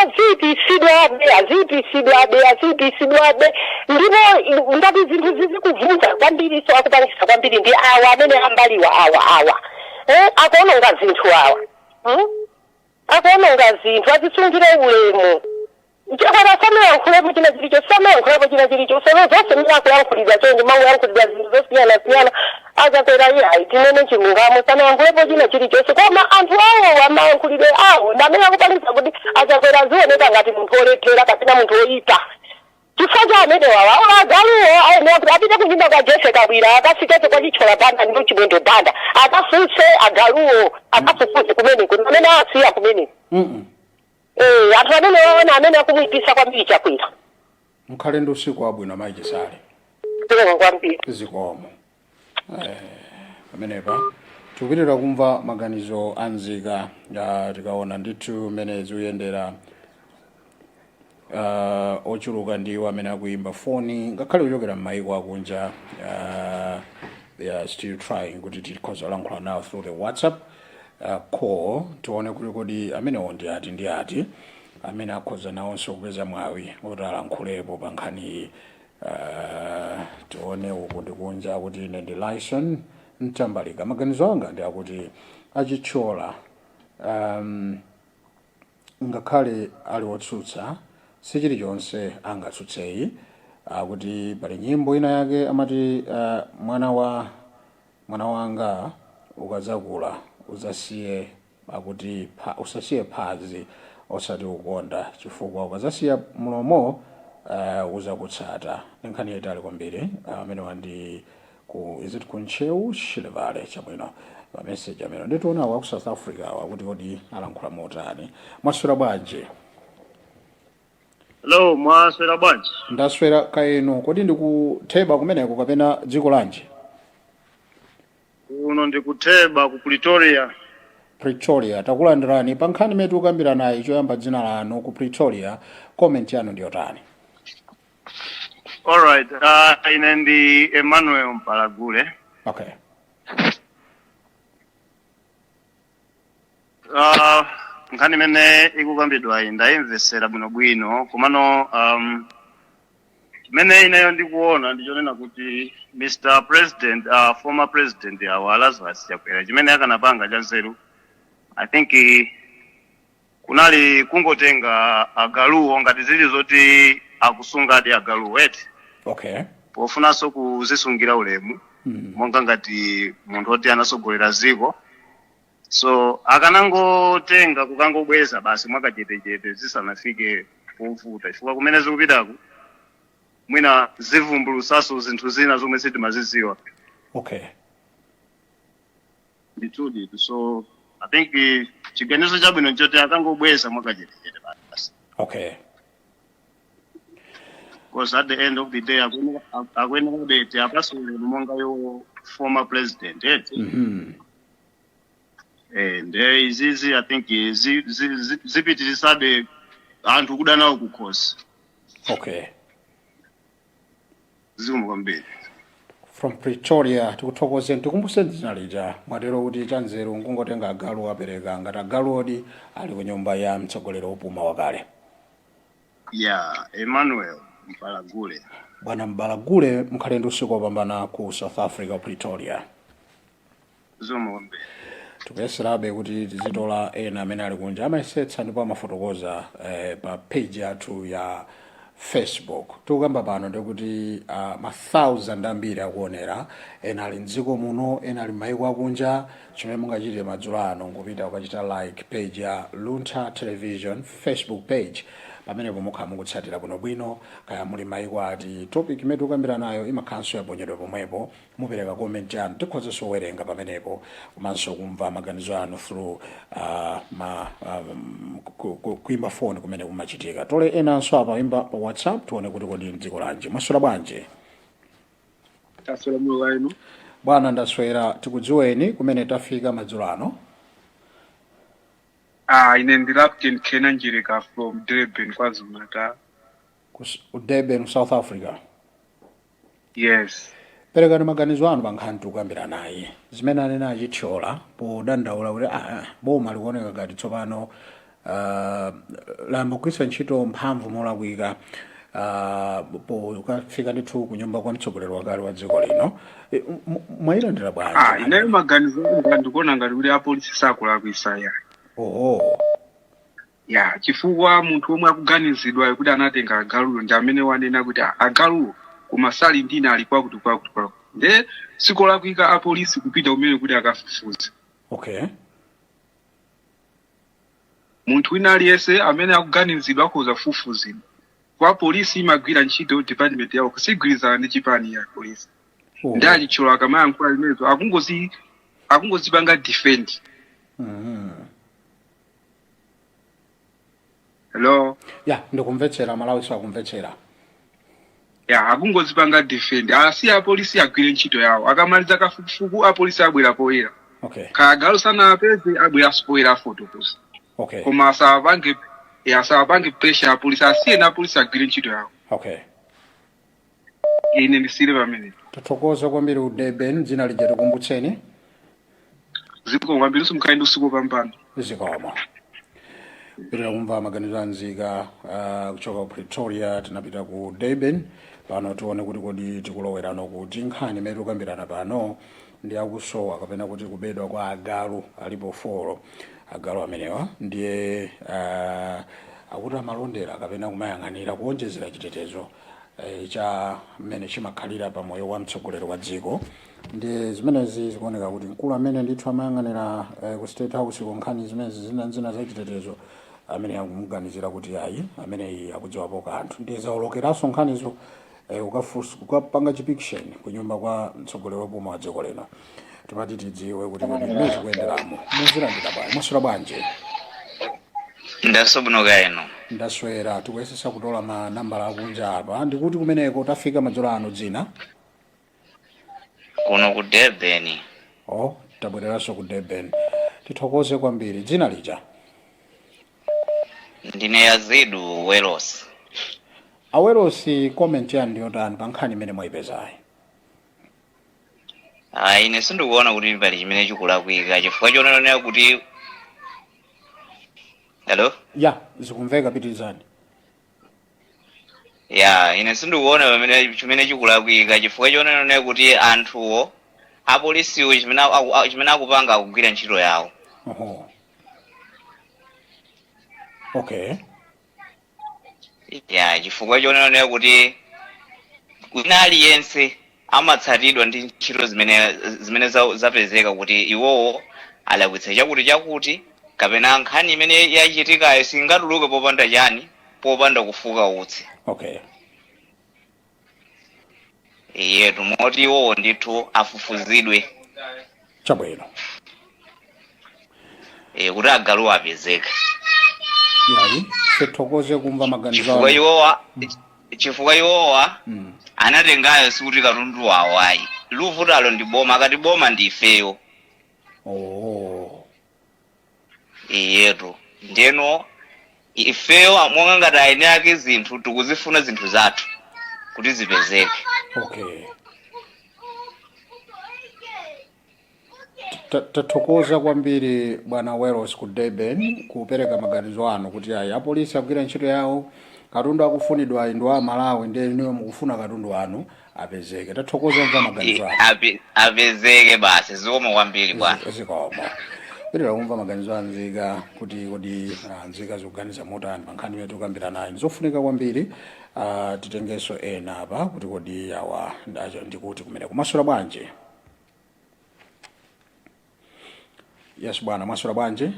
azipisidwabe, azipisidwabe, azipisidwabe. Ndipo ngati zinthu zizikuvuta kwambiri, so akupangisa kwambiri ndi awa amene ambaliwa awa, eh? Akuononga zinthu awa, Akuononga zinthu. Azisungire ulemu. Chakwera samayankhulepo china chilichonse, samayankhulepo china chilichonse. Zonse mene akuyankhulidwa chonje, mangoyankhulidwa zinthu zosiyanasiyana. Achakwera iye, tinene chilungamo, samayankhulepo china chilichonse, koma anthu awo amayankhulidwe awo ndi amene akupangisa kuti achakwera azioneka ngati munthu olephera kapena munthu oyipa, chifukwa cha amene wawa agaluwo. Ayenera kuti apite kunyumba kwa Jese Kabwira, akafikepo kwa Chithyola Banda ndi Chimwendo Banda, akafunse agaluwo, akafufuze kumeneko amene asiya kumeneko. Eh, anthu amene waona amene akumuyipisa kwambiri Chakwera. Mukhale ndi usiku wabwino, Mayi Chisale. Zikomo kwambiri. Zikomo. Pamenepa tikupitirira kumva maganizo a nzika. Tikaona ndithu mmene zikuyendera, ochuluka ndiwo amene akuimba foni, ngakhale kuchokera m'mayiko akunja. They are still trying kuti tikhoza kulankhula nawo through the WhatsApp call. Tione kuti kodi amenewo ndi ati ndi ati amene akhoza nawonso kupeza mwawi kuti alankhulepo pa nkhaniyi. Tione uku ndikunja kuti ine ndi Lyson Mtambalika, maganizo anga ndi akuti aChithyola ngakhale ali otsutsa Sichilichonse angatsutseyi. Akuti pali nyimbo ina yake amati mwana wa mwana wanga ukadzakula uzasiye akuti usasiye phazi osati ukonda chifukwa ukazasiya mlomo uzakutsata. Ndi nkhani yaitali kwambiri. Amenewa ndi ku, is it ku Ntcheu Shilivale? Chabwino, mameseji amene nditiona wa ku South Africa akuti kodi alankhula motani? Mwaswera bwanji? Hello, mwaswera bwanji? Ndaswera kaeno. Kodi ndikutheba kumeneko kapena dziko lanji? Kuno ndikutheba ku Pretoria. Pretoria. Takulandirani pa nkhani imene tikukambira nayi. Choyamba dzina lanu, ku Pretoria comment yanu ndiyotani? Alright, ine ndi Emmanuel Mpalagule. Nkhani imene ikukambidwa iyi ndayimvesera bwinobwino, komano chimene ineyo ndikuona ndichonena kuti Mr President, former president awa Lazarus Chakwera, chimene akanapanga chanzeru, I think kunali kungotenga agaluwo ngati zili zoti akusungadi agaluwo eti, pofunanso kuzisungira ulemu monga ngati munthu oti anasogolera ziko. So akanangotenga kukangobweza basi mwakachetechete zisanafike povuta, chifukwa kumene zikupitaku mwina zivumbulusaso zinthu zina zomwe sitimaziziwa. Ndithudi. So I think chiganizo chabwino nchoti akangobweza mwakachetechete basi, because at the end of the day akuyenera bete apase ulemu monga yo former president eti. Nde izizi I think zipitirisabe anthu kuda nawo kukhosi. Zikomo kwambiri. From Pretoria tikuthokozeni. Tikumbuseni dzina lija. Mwatero kuti chanzeru nkungotenga agalu apereka ngati agaluodi ali ku nyumba ya mtsogoleri wopuma wakale. Yeah, Emmanuel Mpalagule. Bwana Mbalagule, mukhale ndi usiku wopambana ku South Africa, Pretoria. Zikomo kwambiri. Tikuyeserabe kuti tizitola ena amene ali kunja, amayesetsa ndipo amafotokoza pa page yathu ya Facebook. Tikukamba pano ndikuti ma thousand ambiri akuonera, ena ali mdziko muno, ena ali m'mayiko akunja. Chimene mungachite madzulo ano nkupita kukachita like page ya Luntha Television Facebook page. Pamenepo mukhala mukutsatira bwinobwino kaya muli mayiko ati. Topic imene tikukambira nayo imakhalanso yaponyedwa pomwepo. Mupereka comment yanu, tikhozanso kuwerenga pamenepo komanso kumva maganizo anu through kuimba phone kumene kumachitika. Tole enanso apa imba pa WhatsApp, tione kuti kodi mdziko lanji. Mwaswera bwanji? Taswera moyo wanu? Bwana, ndaswera. Tikudziweni, kumene tafika madzulo ano? Ah, ine ndi Lapton Kena Njereka from Durban, KwaZulu Natal. Ku Durban, South Africa? Yes. Perekani maganizo anu pa nkhani tikukambira naye, zimene anena achithyola podandaula kuti boma likuoneka ngati tsopano layamba kugwiritsa ntchito mphamvu molakwika pokafika ndithu ku nyumba kwa mtsogoleri wakale wa dziko lino. Mwayilandira bwanji? Ah, ineyo maganizo anga ndikuona ngati kuti apolisi sakulakwisa ya. Oho. Ya, chifukwa munthu omwe akuganizidwa kuti anatenga agaluyo ndi amene wanena kuti, "Ah, agaluwo koma sali ndine, ali kwakuti kwakuti kwakuti." Nde sikolakwika apolisi kupita kumene kuti akafufuze. Munthu wina aliyense amene akuganizidwa akhoza kufufuzidwa kwa polisi. Imagwira ntchito department yawo, sigwirizana ndi chipani ya polisi. Ndi achitcholo akamayankhula zimenezo akungozipanga defend. Hello? Ya, ndikumvetsera. Malawi sakumvetsera. Ya, akungozipanga defend. Asiye apolisi agwire ntchito yawo. Akamaliza kafukufuku apolisi abwera poyera. Kaya agalu sanapeze, abweranso poyera afotokoza. Koma asawapange, ya, asawapange pressure apolisi. Asiyeni apolisi agwire ntchito yawo. Ine ndisiyire pamene. Tathokoza kwambiri ku Durban. Dzina lija tikumbutseni. Zikomo kwambiri, mukhale ndi usiku wopambana. Zikomo. Pitira kumva maganizo a nzika kuchoka ku Pretoria tinapita ku Durban. Pano tione kuti kodi tikulowerano kuti. Nkhani imene tikukambirana pano ndi akusowa kapena kuti kubedwa kwa agalu. Alipo 4 agalu amenewa. Ndiye Akuti amalondera kapena kumayang'anira kuonjezera chitetezo cha mmene chimakhalira pa moyo wa mtsogoleri wa dziko. Ndi zimenezi zikuoneka kuti mkulu amene ndithu amayang'anira ku State House ku nkhani zimenezi zina zina za chitetezo, amene akumuganizira kuti ayi, ameneyi akudziwapo kanthu, ndiye zaolokeranso nkhanizo kukapanga chipikisheni ku nyumba kwa mtsogoleri wopuma wa dziko lino. Timati tidziwe kuti kodi mmene zikuyenderamo muzilandira bwanji? Mwaswera bwanji? Ndaswera bwino, kaya inu? Ndaswera. Tikuyesesa kutola manambala akunja apa. Ndikuti kumeneko tafika madzulo ano? Dzina? Kuno ku Durban. Oh, tabwereranso ku Durban. Tithokoze kwambiri. Dzina lija? Ndine Yazidu Welos. Awelosi, comment yanu ndiyotani pa nkhani imene mwayipezayi? Ah, ine sindikuona kuti pali chimene chikulakwika chifukwa chonenera kuti, hello? Ya, zikumveka, pitirizani. Ya, ine sindikuona pamene chimene chikulakwika chifukwa chonenera kuti anthuwo, apolisiwo, chimene akupanga, akugwira ntchito yawo. Oho, okay. Ya, chifukwa chonenera kuti wina aliyense amatsatidwa ndi ntchito zimene zapezeka kuti iwowo alakwitsa chakuti chakuti, kapena nkhani imene yachitikayo singatuluke popanda chani, popanda kufuka utsi. Iyetu moti iwowo ndithu afufuzidwe. Chabwino. Kuti agaluwo apezeke. Yayi, tithokoze kumva maganizo chifukwa anu. Chifukwa iwowa anatengayo sikuti katundu wawo ayi. Luvutalo ndi boma. Akati boma, ndi ifeyo. Oh. Iyetu ndeno ifeyo monga ngati eni ake zinthu, tikuzifuna zinthu zathu kuti zipezeke. Okay. Tathokoza kwambiri, bwana Wells ku Durban, kupereka maganizo anu kuti ayi, apolisi agwira ntchito yawo, katundu akufunidwa ayi ndi wa Malawi, ndiye inuyo mukufuna katundu wanu apezeke. Tathokoza kumva maganizo anu. Apezeke basi. Zikomo kwambiri, bwana. Zikomo. Pitira kumva maganizo a nzika kuti kodi nzika zikuganiza motani pa nkhani imene tikukambira nayo. Ndizofunika kwambiri. Titengenso ena apa kuti kodi awa ndikuti kumene. Mwaswera bwanji? Yes bwana, mwaswera bwanji?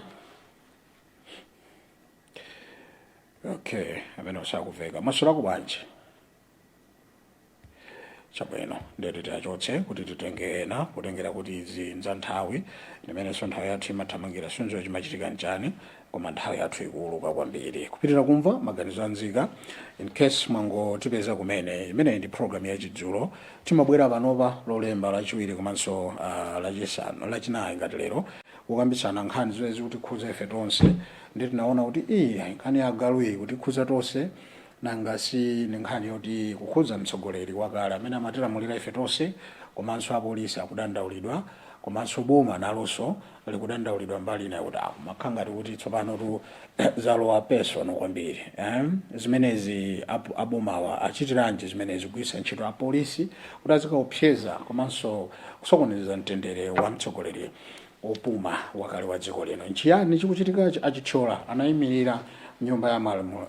Okay, amene usakuveka. Mwaswerako bwanji? Chabwino, ndeti tiachotse kuti titenge ena, kutengera kuti izi nza nthawi ndimenenso nthawi yathu imathamangira. Sunzo chimachitika nchani, koma nthawi yathu ikuuluka kwambiri. Kupitirira kumva maganizo a nzika. In case mwangotipeza kumene, imeneyi ndi program ya Chidzulo. Timabwera panopa Lolemba, Lachiwiri komanso Lachisanu, Lachinayi ngati lero, kukambitsana nkhani zimene zikutikhudza ife tonse. Ndi tinaona kuti iyi nkhani ya agalu iyi kutikhudza tonse, nanga si ndi nkhani yoti kukhudza mtsogoleri wakale amene amatilamulira ife tonse, komanso apolisi akudandaulidwa, komanso boma nalonso likudandaulidwa mbali ina kuti akumakhala ngati kuti tsopano tu zalowa personal kwambiri, eh? Zimenezi abomawa achitiranji zimenezi, kugwiritsa ntchito apolisi kuti azikaopseza komanso kusokoneza mtendere wa mtsogoleri opuma wakale wa dziko lino? Nchiyani chikuchitikachi? Achithyola anayimirira nyumba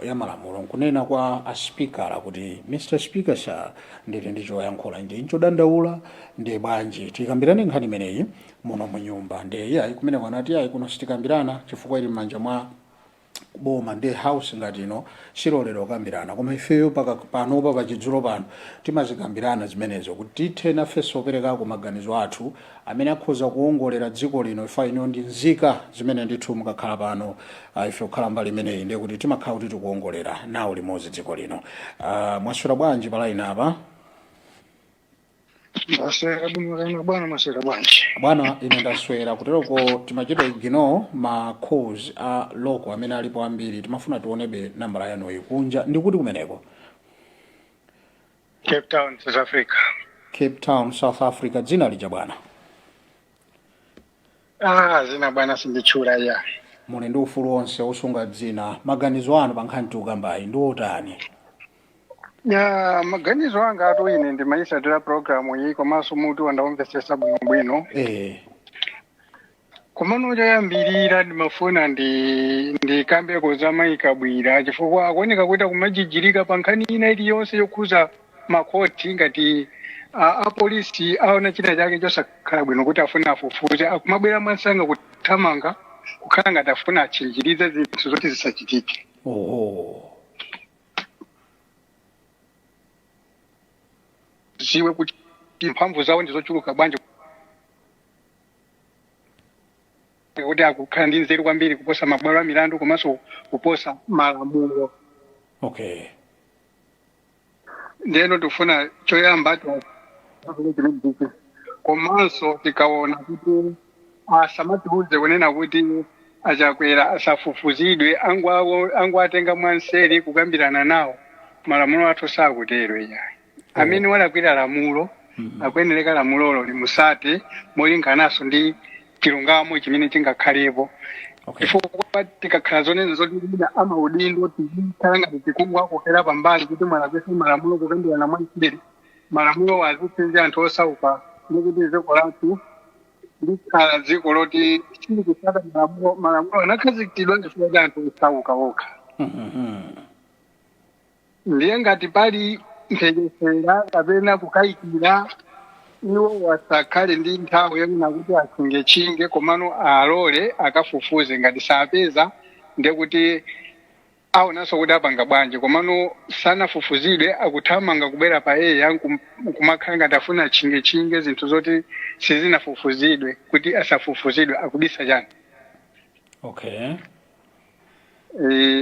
ya malamulo nkunena kwa aspikala kuti, "Mr Speaker sir, ndili ndi choyankhula, ndi nchodandaula, ndiye bwanji tikambirane nkhani imeneyi muno mu nyumba?" Ndiye iyayi, kumene anati iyayi, kuno sitikambirana chifukwa ili m'manja mwa boma, ndi house ngati ino siloledwa kukambirana. Koma ifeyo panopa pachidzulo pano timazikambirana zimenezo kuti tithe nafenso kuperekako maganizo athu amene akhoza kuwongolera dziko lino. Ifa ino ndi nzika zimene ndithu mukakhala pano, ife kukhala mbali imeneyi, ndiye kuti timakhala kuti tikuwongolera nawo limodzi dziko lino. Mwaswera bwanji pa line apa? Ndaswera bwino kaya bwana, mwaswera bwanji? Bwana, ine ndaswera. Kuteroko timachita ignore ma calls a local amene alipo ambiri, timafuna tionebe nambala yanuyi kunja. Ndikuti kumeneko? Cape Town, South Africa. Cape Town, South Africa. Dzina lija, bwana? Ah, zina bwana sinditchula ya. Muli ndi ufulu wonse wosunga dzina. Maganizo anu pa nkhani tikukambayi ndi otani? Ya, maganizo anga atu ine ndimayisatira program iyi, komanso mutu wandaumvesesa bwinobwino. Komano choyambirira ndimafuna ndikambeko za mayi Kabwira, chifukwa akuoneka kuti akumajijirika pa nkhani ina iliyonse yokhuza makhoti. Ngati apolisi aona china chake chosakhala bwino kuti afuna afufuze, akumabwera mwansanga kuthamanga, kukhala ngati afuna atchinjirize zinthu zoti zisachitike. Oho. Ziwe kuti mphamvu zawo ndi zochuluka bwanji, kuti akukhala ndi nzeru kwambiri kuposa mabwalo a milandu komanso kuposa malamulo. Ndiyeno tikufuna choyamba tichimenechi, komanso tikaona kuti asamatiuze kunena kuti aChakwera asafufuzidwe, angoatenga mwanseri kukambirana nawo. Malamulo athu sakutero iyayi. Amene walakwira lamulo akuyenereka lamulolo limusate molingananso ndi chilungamo chimene chingakhalepo, chifukwa tikakhala zonena zoti mwina amaudindo tizikhala ngati tikungowakokera pambali kuti mwalakwisa malamulo, kukambirana mwanseri, malamulo azitsinze anthu osauka, ndikuti dziko lathu likhala dziko loti silikusata malamulo. Malamulo anakhazikitsidwa chifukwa cha anthu osauka okha. Ndiye ngati pali mphekesera kapena kukayikira, iwo asakhale ndi nthawi yonena kuti atchingetchinge, komano alole akafufuze. Ngati sapeza, ndiye kuti aonanso kuti apanga bwanji. Komano sanafufuzidwe, akuthamanga kubwera pa air nkumakhala ngati afuna atchingetchinge zinthu zoti sizinafufuzidwe, kuti asafufuzidwe. Akubisa chani?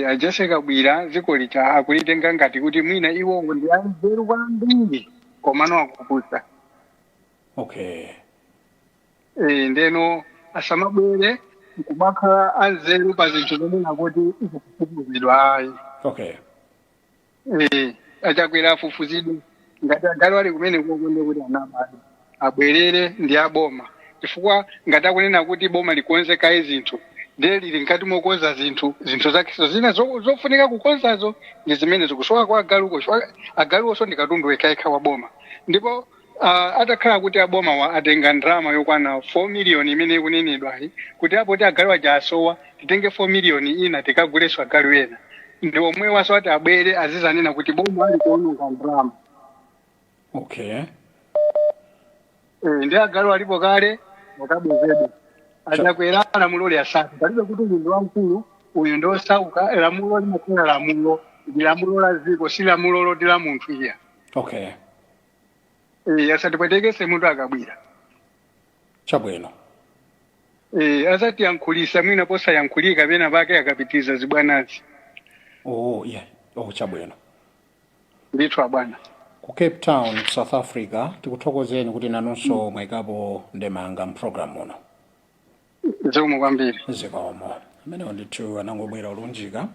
A Jessie Kabwira dziko lija akulitenga ngati kuti mwina iwowo ndi anzeru kwambiri, komano akupusa. Ndeno asamabwere nkumakhala anzeru pa zinthu zonena kuti zikufufuzidwa ayi. Achakwera afufuzidwe. Ngati agalu ali kumene koko, ndiye kuti anabadi abwerere ndi aboma, chifukwa ngati akunena kuti boma likonze kaye zinthu, ndiye lili mkati mokonza zinthu, zinthu zakeso zina zofunika kukonzazo ndi zimene zikusowa kwa agaluko, chifukwa agaluwonso ndi katundu yekhayekha wa boma. Ndipo atakhala kuti aboma wa atenga ndalama yokwana 4 miliyoni imene ikunenedwayi, kuti apo ti agalu aja asowa, titenge 4 miliyoni ina tikagulenso agalu ena, ndi omwewanso ati abwere azizanena kuti boma likuononga ndalama. Ndi agalu alipo kale, akabwezedwe. Achakwera lamulo liyasati, palibe kuti uyu ndi wamkulu, uyu ndi osauka. Lamulo limakhala lamulo, ndi lamulo la dziko, si lamulo loti la munthu iya. Asatipwetekese munthu akabwira. Chabwino. Azatiyankhulisa mwina posayankhulika pena pake akapitiriza zibwanazi. Oh yeah, oh, chabwino. Ndithu abwana. Ku Cape Town, South Africa, tikuthokozeni kuti nanunso mwayikapo ndemanga mpulogalamu muno. Zikomo kwambiri. Zikomo. Amenewo ndithu anangobwera ulunjika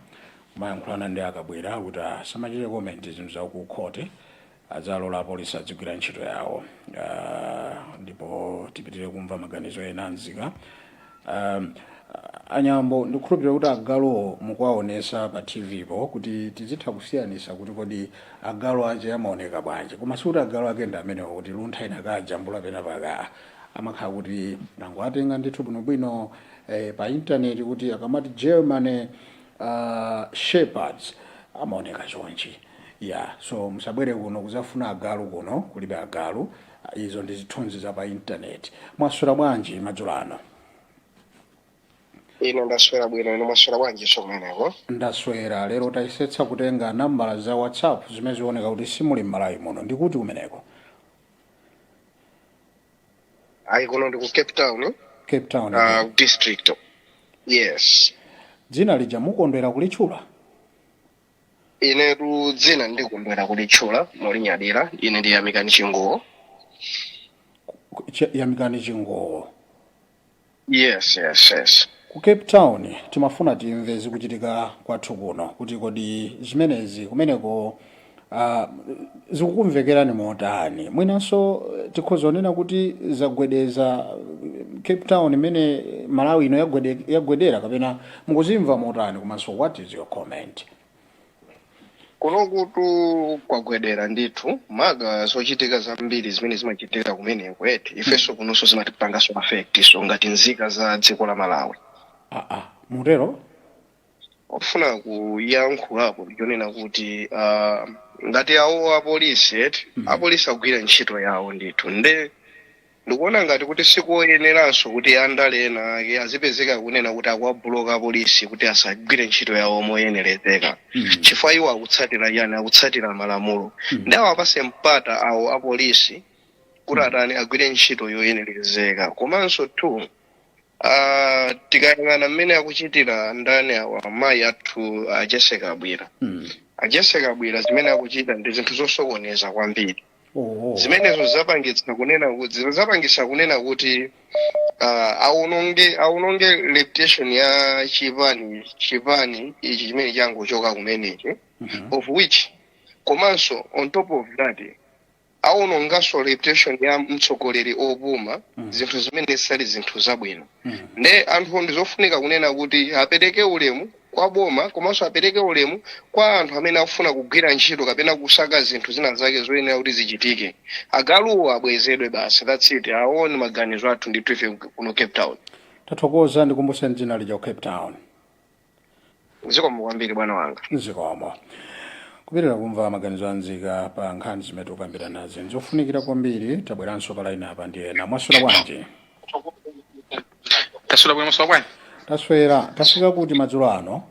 kumayankhulana ndi akabwera kuti asamachite comment zinthu za ku khoti, adzalola apolisi adzigwira ntchito yawo. Ndipo tipitire kumva maganizo ena anzika. Anyambo, ndikukhulupirira kuti agaluwo mukuwaonesa pa TV po kuti tizitha kusiyanisa kuti kodi agalu ache amaoneka bwanji, koma sikuti agalu ake ndi amenewo, kuti luntha inakajambula pena paka amakhala kuti nangoatenga ndithu bwinobwino pa intaneti kuti akamati German Shepherds amaoneka chonchi. Yeah, so musabwere kuno kuzafuna agalu, kuno kulibe agalu. Izo ndi zithunzi za pa intaneti. Mwaswera bwanji madzulo ano? Ine ndaswera bwino, inu mwaswera bwanji so kumeneko? Ndaswera. Lero tayesetsa kutenga nambala za WhatsApp zimene zioneka kuti simuli m'Malawi muno. Ndikuti kumeneko? Ayi, kuno ndi ku Cape Town. Cape Town. District, yes. Dzina lija mukondwera kulitchula? Inetu dzina ndikondwera kulitchula molinyadira. Ine ndi Yamikani Chinguwo. Yamikani Chinguwo. Yes. Ku Cape Town timafuna timve zikuchitika kwathu kuno, kuti kodi zimenezi kumeneko zikukumvekerani motani? Mwinanso tikhoza kunena kuti zagwedeza Cape Town imene Malawi ino yagwedera, kapena mukuzimva motani? Komanso what is your comment? Kunokutu kwagwedera ndithu, maka zochitika zambiri zimene zimachitika kumeneko eti, ifenso kunonso zimatipanganso affect so ngati nzika za dziko la Malawi. Aa, mutero? Ofuna kuyankhulapo ndichonena kuti ngati awo apolisi eti, apolisi agwira ntchito yawo ndithu. Nde ndikuona ngati kuti sikoyeneranso kuti andale ena ake azipezeka kunena kuti akuwabuloka apolisi kuti asagwire ntchito yawo moyenerezeka, chifukwa iwo akutsatira chani? Akutsatira malamulo. Ndi awapase mpata awo apolisi kuti atani? Agwire ntchito yoyenerezeka. Komanso two, tikayang'ana mmene akuchitira ndani awa, mayi athu a Jessie Kabwila, a Jessie Kabwila zimene akuchita ndi zinthu zosokoneza kwambiri. Zimenezo zapangitsa kunena kuti awononge reputation ya chipani ichi chimene changochoka kumenechi, of which komanso on top of that awononganso reputation ya mtsogoleri opuma, zinthu zimene sali zinthu zabwino. Nde anthu ndizofunika kunena kuti apereke ulemu kwa boma, komanso apereke ulemu kwa anthu amene akufuna kugwira ntchito kapena kusaka zinthu zina zake zoyenera kuti zichitike. Agaluwo abwezedwe basi, that's it. Aone maganizo athu ndithu ife kuno Cape Town. Tathokoza. Ndikumbuseni dzina lija ku Cape Town. Zikomo kwambiri, bwana wanga. Zikomo. Kupitira kumva maganizo a nzika pa nkhani zimene tikukambirana nazi nzofunikira kwambiri. Tabweranso pa line apa ndi ena. Mwaswera bwanji? Taswera bwino, mwaswera bwanji? Taswera. Tafika kuti madzulo ano?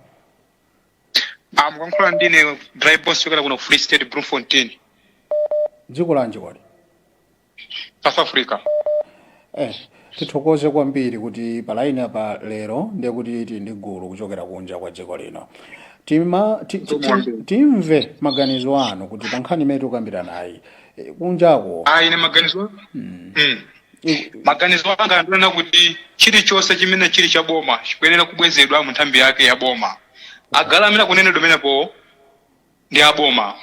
Ah, mukuyankhula ndine Dry Boss kuchokera kuno ku Free State, Bloemfontein. Dziko lanji kodi? South Africa. Tithokoze kwambiri kuti pa line apa lero ndiye kuti tili ndi gulu kuchokera kunja kwa dziko lino. Timve maganizo anu kuti pa nkhani imene tikukambirana nayi, kunjako. Ah, ine maganizo maganizo anga ndionena kuti chilichonse chimene chili cha boma chikuyenera kubwezedwa mu nthambi yake ya boma. Agalu amene akunenedwa pamenepo ndi aboma.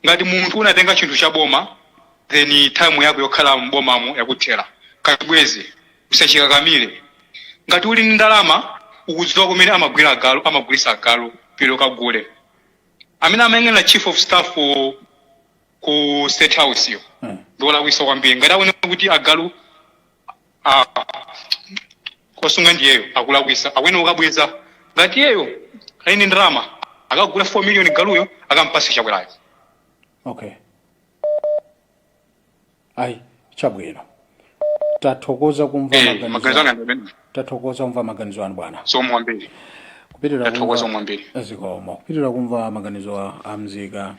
Ngati munthu unatenga chinthu cha boma, then time yako yokhala mbomamo yakuthera, kachibweze, usachikakamire. Ngati uli ndi ndalama, ukudziwa kumene amagwira agalu, amagulisa agalu, pita kagule. Amene amayang'anira chief of staff ku State House yo ndiwolakwisa kwambiri. Ngati akuona kuti agalu kosunga ndiyeyo akulakwisa, akuyenera kukabweza. Ngati iyeyo ali ndi ndalama, akagula 4 million galuyo, akampase Chakwerayo. Okay, ayi, chabwino, tathokoza kumva maganizo maganizo anga ndi amene. Tathokoza kumva maganizo anu, bwana. Zikomo kwambiri. Kupitirira Tathokoza kumva kwambiri. Zikomo. Kupitirira kumva maganizo a mzika,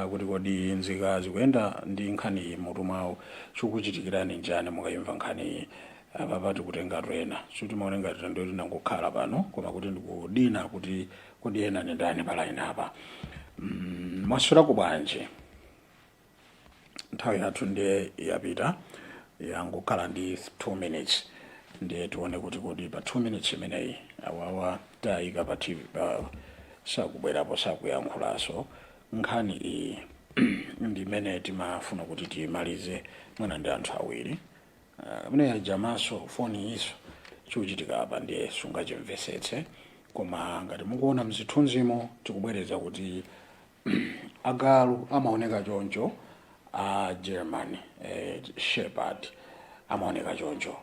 kuti kodi nzika zikuyenda ndi nkhani iyi mutu mwawo, chikuchitikirani njani mukayimva nkhani iyi? Apa tikutengatu ena, sitimaone ngati ndiyo tinangokhala pano, koma kuti ndikudina kuti kodi ena ni ndani pa line apa? Mwaswerako bwanji? Nthawi yathu ndiye yapita, yangokhala ndi 2 minutes. Ndiye tione kuti kodi pa 2 minutes imeneyi awawa tayika pa TV pa sakubwerapo, sakuyankhulanso. Nkhani iyi ndi imene timafuna kuti tiyimalize mwina ndi anthu awiri. Amene yajamaso foni iso, chikuchitika apa ndiye sungachimvesetse. Koma ngati mukuona mzithunzimo, tikubwereza kuti agalu amaoneka choncho, a German Shepherd amaoneka choncho.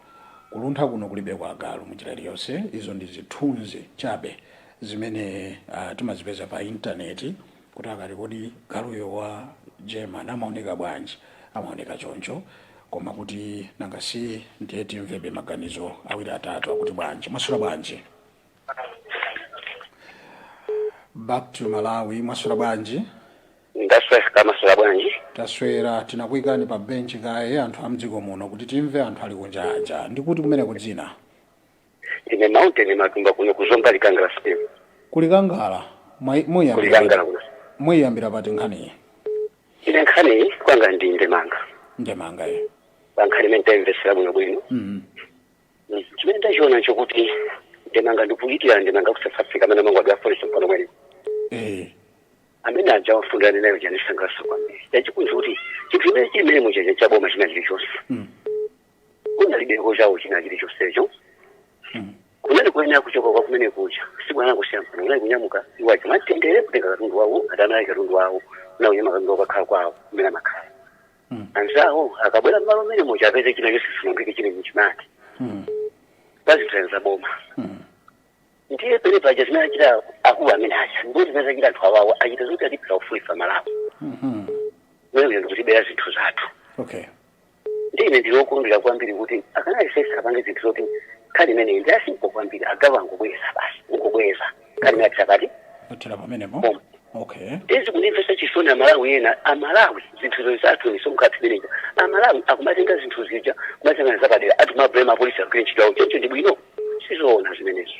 Kuluntha kuno kulibe kwa agalu munjira iliyonse. Izo ndi zithunzi chabe zimene timazipeza pa intaneti, kuti akati kodi galuyo wa German amaoneka bwanji, amaoneka choncho. Koma kuti nanga si ndiye timvebe maganizo awiri atatu akuti bwanji. Mwaswera bwanji? Back to Malawi, mwaswera bwanji? Ndaswera, mwaswera bwanji? Taswera. Tinakuyikani pa benchi kaye anthu a mdziko muno kuti timve anthu ali kunja aja. Ndikuti kumene kudzina? Ndine Mountain Matumba, kuno kuzomba Likangala Step. Kulikangala? Muyambira Kulikangala kuno. Muyambira pati nkhaniyi? Ine nkhani kwanga ndi ndemanga. Ndemanga ye. Pa nkhani imene ndayimvetsera bwinobwino, chimene ndachiona nchokuti ndemanga, ndikuyikira ndemanga ku South Africa amene amangwadwa apolisi mpano mwene amene aja wafundana nayo chanisangalatsa kwambiri. Chachikunzi kuti chinthu chimene chili mmene muchacha chaboma china chilichonse kunalibeko chawo china chilichonsecho kunali kuyenera. Akuyenera kuchoka kwa kumene kuja, sibwana, kusiya mpano unali kunyamuka iwacho matendere kutenga katundu wawo, adanali katundu wawo, unali katundu wawo kakhala kwawo kumene amakhala. Anzawo akabwera mmalo mmene muja apeze china chonse sinongeke chili mchimake pazinthu za boma. Ndiye pene paja zimene achita akulu amene aja, ndipo zimene zachita anthu awawa, achita zoti atipita ufuifa Malawi kumene kuja ndikutibera zinthu zathu. Ndi ine ndilokondwera kwambiri kuti akanalisesa apange zinthu zoti nkhani imeneyi ndi a simple kwambiri, agawa angobweza basi, ungobweza nkhani imene atira pati. Athera pamenepo, okay. Ndizi kundimvetsa chisoni Amalawi ena, Amalawi zinthu zathu nisonkhathu imeneja, Amalawi akumatenga zinthu zija kumatenga zapadera, ati mablame apolisi agwire ntchito yawo. Choncho ndi bwino? Sizoona zimenezo.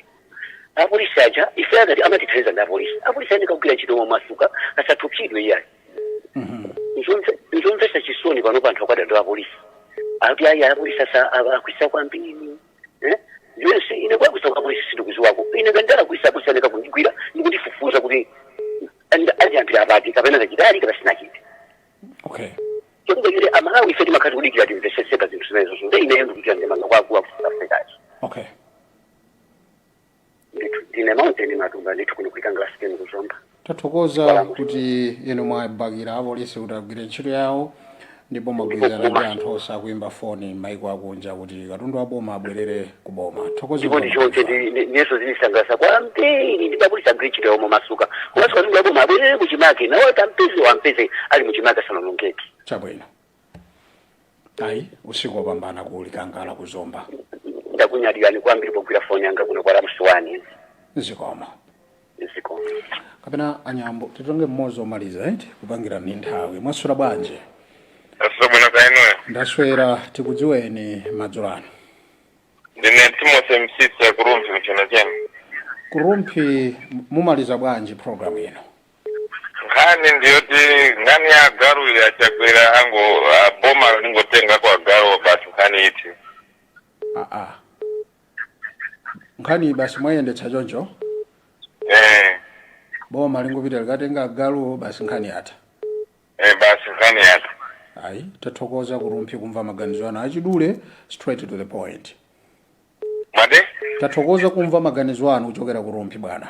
Apolisi aja ife akati amatithandiza ndi apolisi, apolisi ayeneka kugwira ntchito momasuka, asathupsidwe iyayi. Nzomvetsa chisoni pano pa anthu akwadandula apolisi, akuti ayi, apolisi akwisa kwambiri, eh? Zimene ine kwakwisa kwa apolisi sindikuziwako. Ine ngandalakwisa, apolisi aneka kundigwira ndikundifufuza kuti andiyambira apati kapena ndachitali kapena sinachite. Chonga choti Amalawi ife timakhati kudikira timvesese pa zinthu zimenezo. Nde ineyo ndikuchita ndemanga kwa akulu aku South Africachi. Ndithu ndine Mountain Matumba, ndithu kuno kulikangala sikeni kuzomba. Tathokoza kuti inu mwabakira apolisi kuti agwire ntchito yawo, ndipo mwagwirizana ndi anthu onse akuimba foni m'maiko akunja kuti katundu wa boma abwerere ku boma. Thokoza. Ndipo ndichonse ndineso zinisangalasa kwambiri, ndipo apolisi agwire ntchito yawo momasuka, komanso katundu wa boma abwerere kuchimake, nawo tampeze wampeze ali muchimake, asanonongeke. Chabwino, ayi, usiku wopambana ku Likangala kuzomba. Ndakunyadirani kwambiri pogwira foni yanga kuno kwa Ramswani. Zikomo. Zikomo. Kapena anyambo titonge mmodzi omaliza, right, kupangira ni nthawi. Mwaswera bwanji? Asabwino, kainuyo? Ndaswera. Tikudziweni madzulo ano. Ndine Timothy Msisa, kuRumphi kuchino chenu. KuRumphi, mumaliza bwanji program ino? Nkhani ndiyoti nkhani ya agalu yachakwera ango boma lingotenga kwa agalu basi, nkhani iti. Aa, nkhani basi mwayendetsa choncho? Eh. Boma lingopita likatenga agaluwo basi, nkhani yatha? Eh, basi, nkhani yatha. Ayi, tathokoza kuRumphi kumva maganizo anu achidule, straight to the point. Mwati? Tathokoza kumva maganizo anu kuchokera kuRumphi, bwana.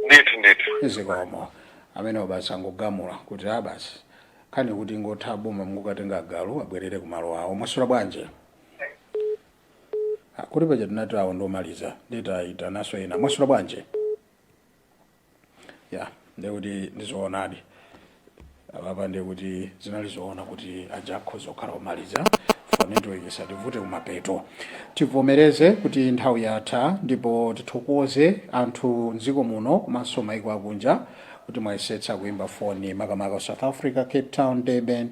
Ndithu, ndithu. Zikomo. Amenewo basi angogamula kuti a basi, nkhani kuti ingotha, boma mungokatenga agalu abwerere kumalo awo. Mwaswera bwanji? Ah, kuti paja tinati awo ndomaliza, nditayitanaso ena. Mwaswera bwanji? Ya, ndekuti ndizoonadi apapa, ndekuti zinali zoona kuti aja akhoza kukhala omaliza for network isativute kumapeto. Tivomereze kuti nthawi yatha, ndipo tithokoze anthu mdziko muno komanso maiko akunja kuti mwayesetsa kuimba foni, makamaka South Africa, Cape Town, Durban,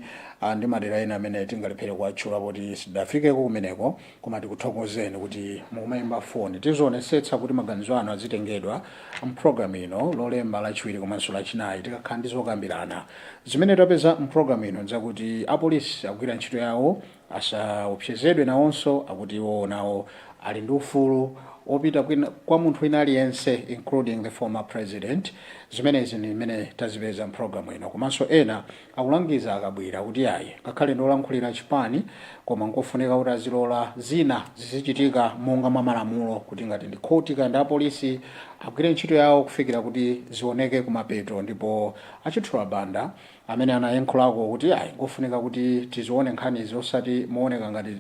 ndi madera ena amene tingalephere kuwatchula poti sidafikeko kumeneko. Koma tikuthokozeni kuti mukumayimba foni. Tizionetsetsa kuti maganizo anu azitengedwa mpulogalamu ino Lolemba, Lachiwiri komanso Lachinayi tikakhala ndi zokambirana. Zimene tapeza mpulogalamu ino nzakuti apolisi akugwira ntchito yawo, asaopsezedwe nawonso, akuti iwo nawo ali ndi ufulu opita kwa munthu wina aliyense, including the former president. Zimenezi ndi zimene tazipeza mpulogalamu ino. Komanso ena akulangiza akabwira kuti ayi, ngakhale ndiolankhulira chipani, koma nkofunika kuti azilola zina zizichitika monga mwa malamulo, kuti ngati ndi khoti kaya ndi apolisi agwire ntchito yawo kufikira kuti zioneke kumapeto. Ndipo achithula banda amene anayankhulako kuti ayi, nkofunika kuti tizione nkhanizi osati mooneka ngati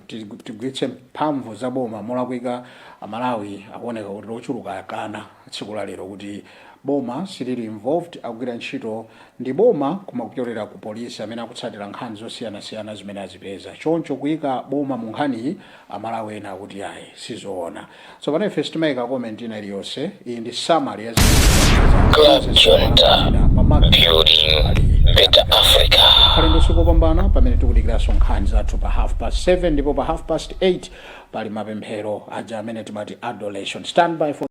tigwiritse mphamvu za boma molakwika. Amalawi akuoneka kuti ochuluka akana tsiku la lero kuti boma silili involved, akugwira ntchito ndi boma koma kupyolera ku polisi amene akutsatira nkhani zosiyanasiyana zimene azipeza. Choncho kuyika boma mu nkhaniyi, Amalawi ena akuti ayi, sizoona. Tsopano ife sitimayika comment ina iliyonse. Iyi ndi summary ya Club Junta, building better Africa. Khale ndi usiku wopambana pamene tikudikiranso nkhani zathu pa 7:30, ndipo pa 8:30 pali mapemphero aja amene timati adoration. Stand by for